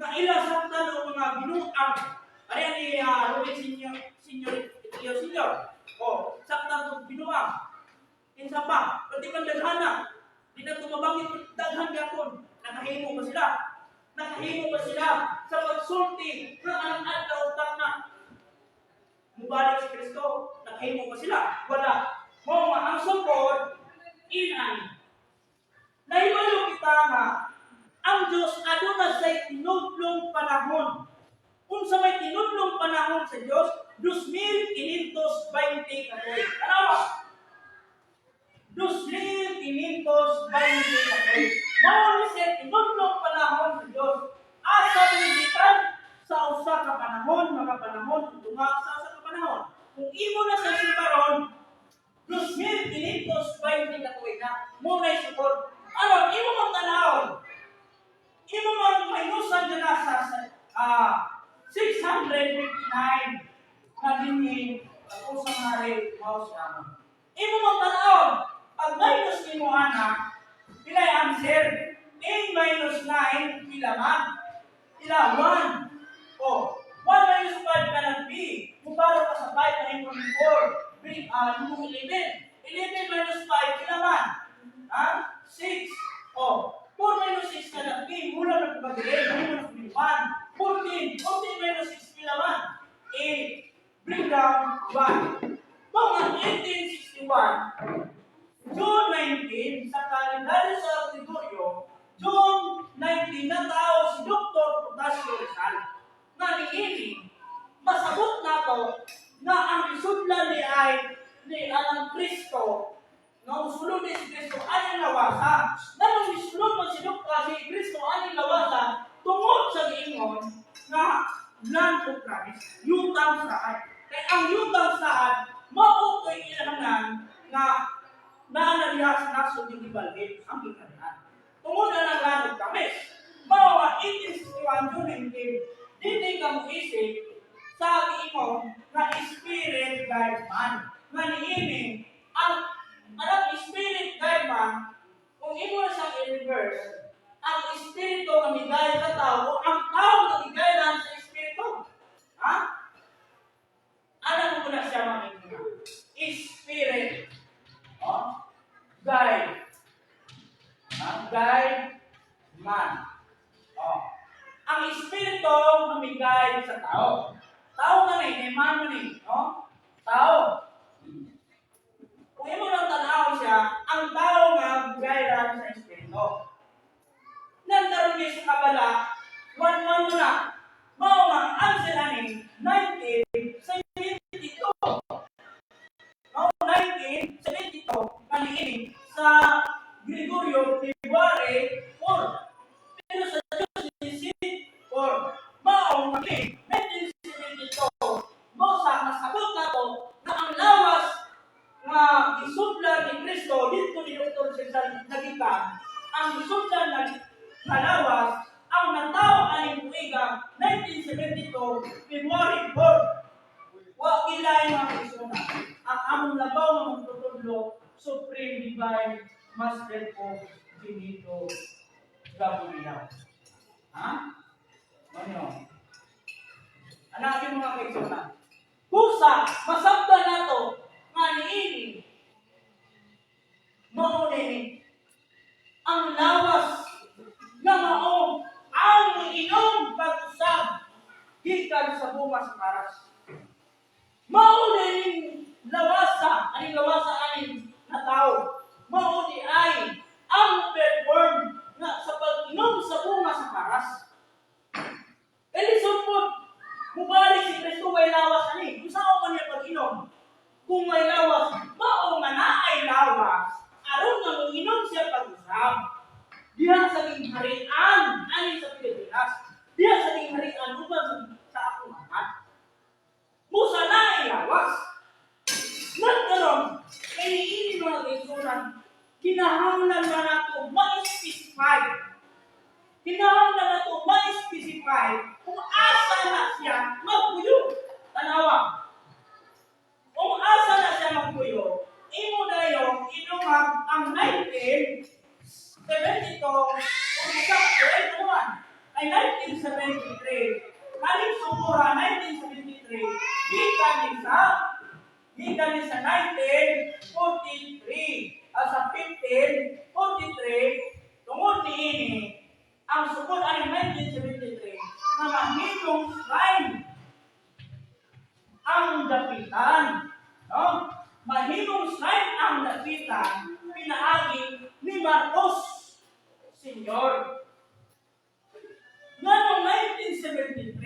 Nga ila saktan og mga binuang. Kaya ni Ruben Senior, Senior, Iclio Senior. O, saktan og binuang. Kinsa pa, pati man daghana. Di na tumabangit daghan gyapon. Nakahimo pa sila. Nakahimo ba sila sa pagsulti nga ang adlaw na mubalik si Kristo? Nakahimo ba sila? Wala. Mao nga ang sukod inani. Nahibalo kita nga ang Diyos aduna sa tinudlong panahon. Kung sa may tinudlong panahon sa Diyos, 2,520 ka tuig. Tanawa. 2,520 ka tuig. Mao ni siya tinudlong panahon sa Diyos. Asa gikan sa usa ka panahon, mga panahon, tunga sa usa ka panahon. Kung imo na sa karon, 2,520 ka tuig na, mao na sukod. Aron, imo mang tanawon, imo mang minusan dyan na sa 659 nga dinhi ang usang hari mao siya. Imo mang tanawon, pag minus nimo ana, pila answer? 8 minus 9, pila man? Pila? 1. O, 1 minus 5 ka ng B. Mubaro ka sa 5 na imong 4. B, imong 11. 11 minus 5, pila man? Ha? 6. O, 4 minus 6 ka ng B. Mula na pagkagilin. Mula na 1. 14. 14 minus 6, pila man? 8. Bring down 1. Mao ang 1861, June 19, sa kalendaryo sa Gregorio, June 19, na tao si Dr. Protasio Rizal. Nga niini, masabot nato nga ang isudlan ni ay ni anang Kristo, nga musulod ni si Kristo aning lawasa. Nganong misulod man si Dr. si Kristo aning lawasa? Tungod sa giingon nga land of promise, yutang saad. Kay ang yutang saad, mao ko'y ilhanan nga naa na diha sa nasod yung gibalhin ang gingharian. Tungod na ng land of promise, mao nga 1861 June 19, dili ka mo isip sa giingon nga spirit guide man. Nga niini, ang anang spirit guide man, kung imo na siyang i-reverse, ang espiritu nga migayad sa tao, o ang tao nga migayadan sa espiritu. Ha? Alam mo na siya mga spirit. Oh? Guide. Ha? Guide man. Oh. Ang espiritu nga migayad sa tao. Tao nga ni, man man ni, no? Tao. Kung imo nang tanaw siya, ang tao nga gayran sa espiritu. Nagkaroon ni sa kabala, 1-1 na. Mao nga ang sila ni 1972. Mao 1972 kaniini sa Gregorio, February 4. Pero sa Diyos ni 4. Mao nga 1972 mo sa masabot nato na ang lawas nga gisudlan ni Kristo dito ni Dr. Cesar nagikan ang gisudlan na nga lawas ang natawo aning tuiga 1972 February 4. Wa kilay, mga kaigsuonan, ang among labaw nga magtutudlo, Supreme Divine Master po Benito Gabriel. Ha? Ano? Anak yung mga kaigsuonan. Kusa, masabta nato nga niini mao ni ang lawas nga mao ang inom pag-usab gikan sa bunga sa karas. Mao ni lawasa, aning lawasa aning na tao. Mao ni ay ang perform nga sa pag-inom sa bunga sa karas. Elisod po, mubalik si Kristo may lawas ani. Kung saan man niya pag-inom? Kung may lawas, mao nga naay lawas, aron nga moinom siya pag-usab. Diha sa gingharian, ani sa Pilipinas. Diha sa gingharian uban sa akong amat. Musa naay lawas. Nagkaroon, kay niini, mga kaigsuonan, kinahanglan man nato ma-specify. Kinahanglan nato ma-specify kung asa na siya magpuyo. Tanawa. Kung asa na siya magpuyo, imo dayon idungag ang 1972 kung isa ka naman ay 1973. Kaning sumura 1973 gikan ni sa 1943 sa 1543. Tungod niini ang sukod ay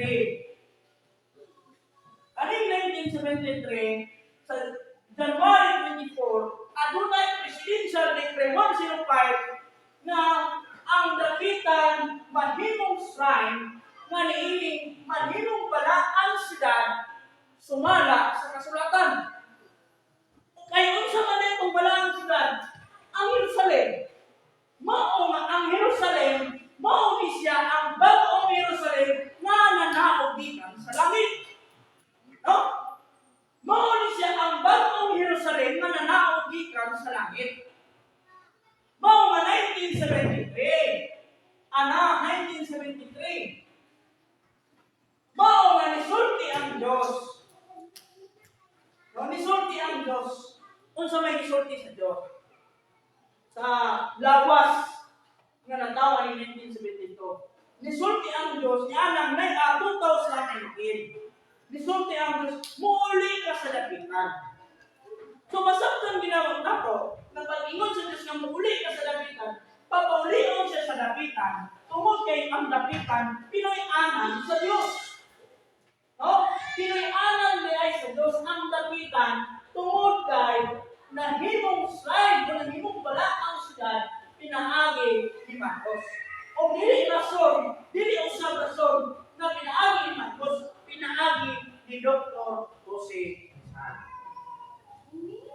1973. Kaning 1973, sa January 24, adunay Presidential Decree 105 nga ang Dapitan mahimong shrine nga niining mahimong balaan siyudad sumala sa kasulatan. Kay unsa man itong balaan siyudad? Ang Jerusalem. Mao nga ang Jerusalem, mao ni siya ang bag-ong Jerusalem nga nanaog gikan sa langit. No? Mao ni siya ang bag-ong Jerusalem nga nanaog gikan sa langit. Mao nga 1973. Ana, 1973. Mao nga nisulti ang Diyos. No, nisulti ang Diyos. Unsa may gisulti sa Diyos? Sa lawas nga natawo ni 1972. Nisulti ang Diyos niya nang 2019. Nisulti ang Diyos, muuli ka sa Dapitan. So masabtan ginawag nato nga pag-ingon sa Diyos nga muuli ka sa Dapitan, papaulion siya sa Dapitan tungod kay ang Dapitan Pinoy-anan sa Diyos. No? Pinoy-anan di ay sa Diyos ang Dapitan tungod kay nahimong shrine o nahimong balaang siyudad pinaagi ni Marcos. O dili rason, dili usab rason na pinaagi ni Marcos, pinaagi ni Dr. Jose Rizal.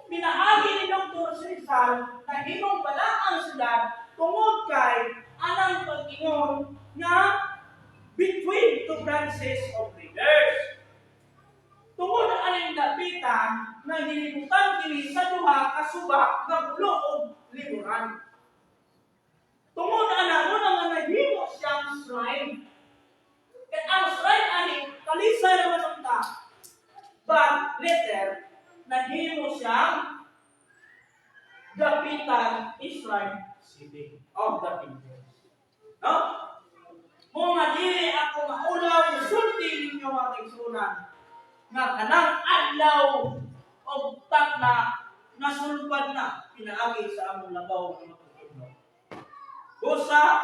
Pinaagi ni Dr. Rizal nahimong balaang siyudad tungod kay anang pag-ingon nga between two branches of rivers. Tungod aning Dapitan nga gilibutan kini sa duha ka suba nga pulo og liburan. Tungod ana mo nga nahimo siyang shrine. Kay ang shrine ani talisay naman unta. But later nahimo siyang Dapitan Shrine City of the Philippines. No? Mo nga dili ako maulaw, musulti ninyo, mga kaigsuonan, nga kanang adlaw og takna nasulbad na pinaagi sa among labaw nga matutudlo. Busa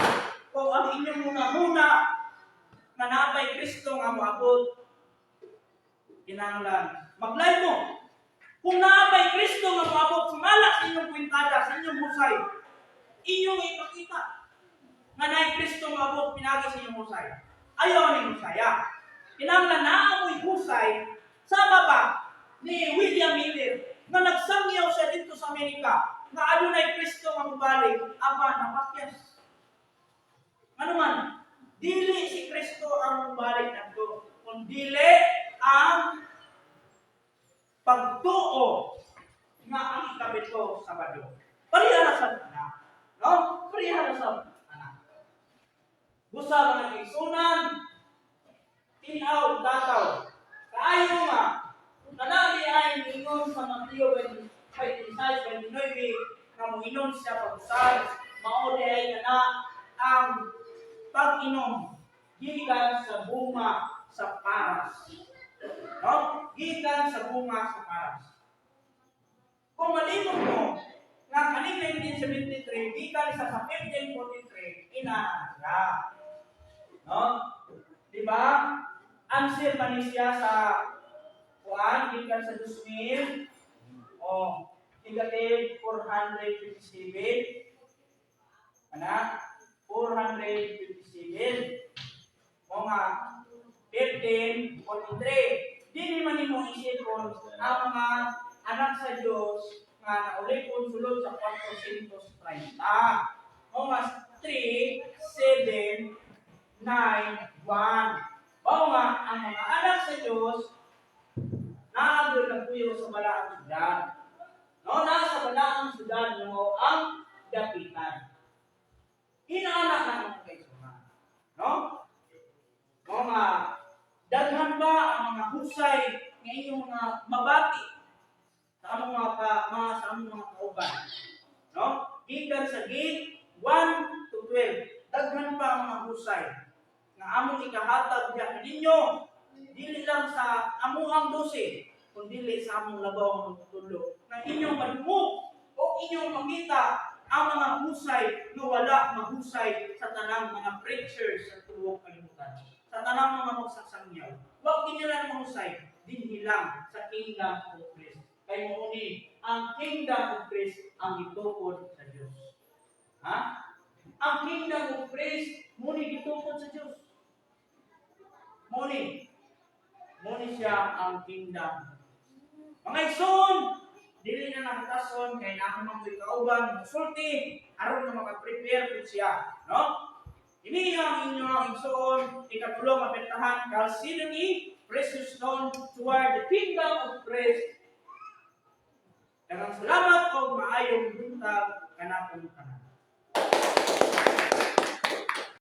kung ang inyong huna-huna nga napay Kristo nga moabot, kinahanglan mag-live mo. Kung naapay Kristo nga moabot sumala sa inyong kwintada, sa inyong husay, inyong ipakita nga naay Kristo nga moabot pinaagi sa inyong husay. Ayaw ni husaya. Kinahanglan naa mo'y husay sama ba ni William Miller nga nagsangyaw siya dito sa Amerika nga adunay Kristo nga mobalik, apan napakyas. Ano man, dili si Kristo ang mobalik ngadto, kun dili ang pagtuo nga ang 7, Sabado. Pareha na sa ana. No? Pareha na sa ana. Busa, mga kaigsuonan, tinaw, tataw. Kaayo nga, kanali ay ningon sa Mateo 26, 29, nga moinom siya pag-usab, mao di ay kana ang pag-inom gikan sa bunga sa paras. No? Gikan sa bunga sa paras. Kung malimot mo, nga kaning 1973, gikan sa 1543, inaan siya. No? Di ba? Answer man ni siya sa kuan, gikan sa 2000, o negative 457. Ana, 457. O nga, 1543. Dili man nimo isipon ang mga anak sa Dios nga naulipon sulod sa 430. O nga 3, 7, 9, 1. O nga ang mga anak sa Dios naa gyud nagpuyo sa balaang syudad. No, nasa balaang syudad mo ang Dapitan. Inaana na ang kaigsuonan. No? Mo nga daghan ba ang mga husay nga inyong mga mabati sa among mga ka, mga sa among mga kauban? No? Gikan sa gate 1 to 12, daghan pa ang mga husay nga among ikahatag diha kaninyo, dili lang sa amuang 12 kun dili sa among labaw nga magtutudlo nga inyong madungog o inyong makita ang mga husay nga wala mahusay sa tanang mga preachers sa tibuok kalibutan. Sa tanang mga magsasangyaw. Wa gyud nila mahusay dinhi lang sa kingdom of Christ. Kay mao ni ang kingdom of Christ ang gitukod sa Dios. Ha? Ang kingdom of Christ mao ni gitukod sa Dios. Mao ni. Mao ni siya ang kingdom. Mga igsoon, dili na nakatason kay naa man ko'y kauban musulti aron nga maka-prepare pud siya, no? Ini ang inyong igsoon, ikatulo nga bentahan, Chalcedony, precious stone toward the kingdom of Christ. Daghang salamat og maayong buntag kanatong tanan.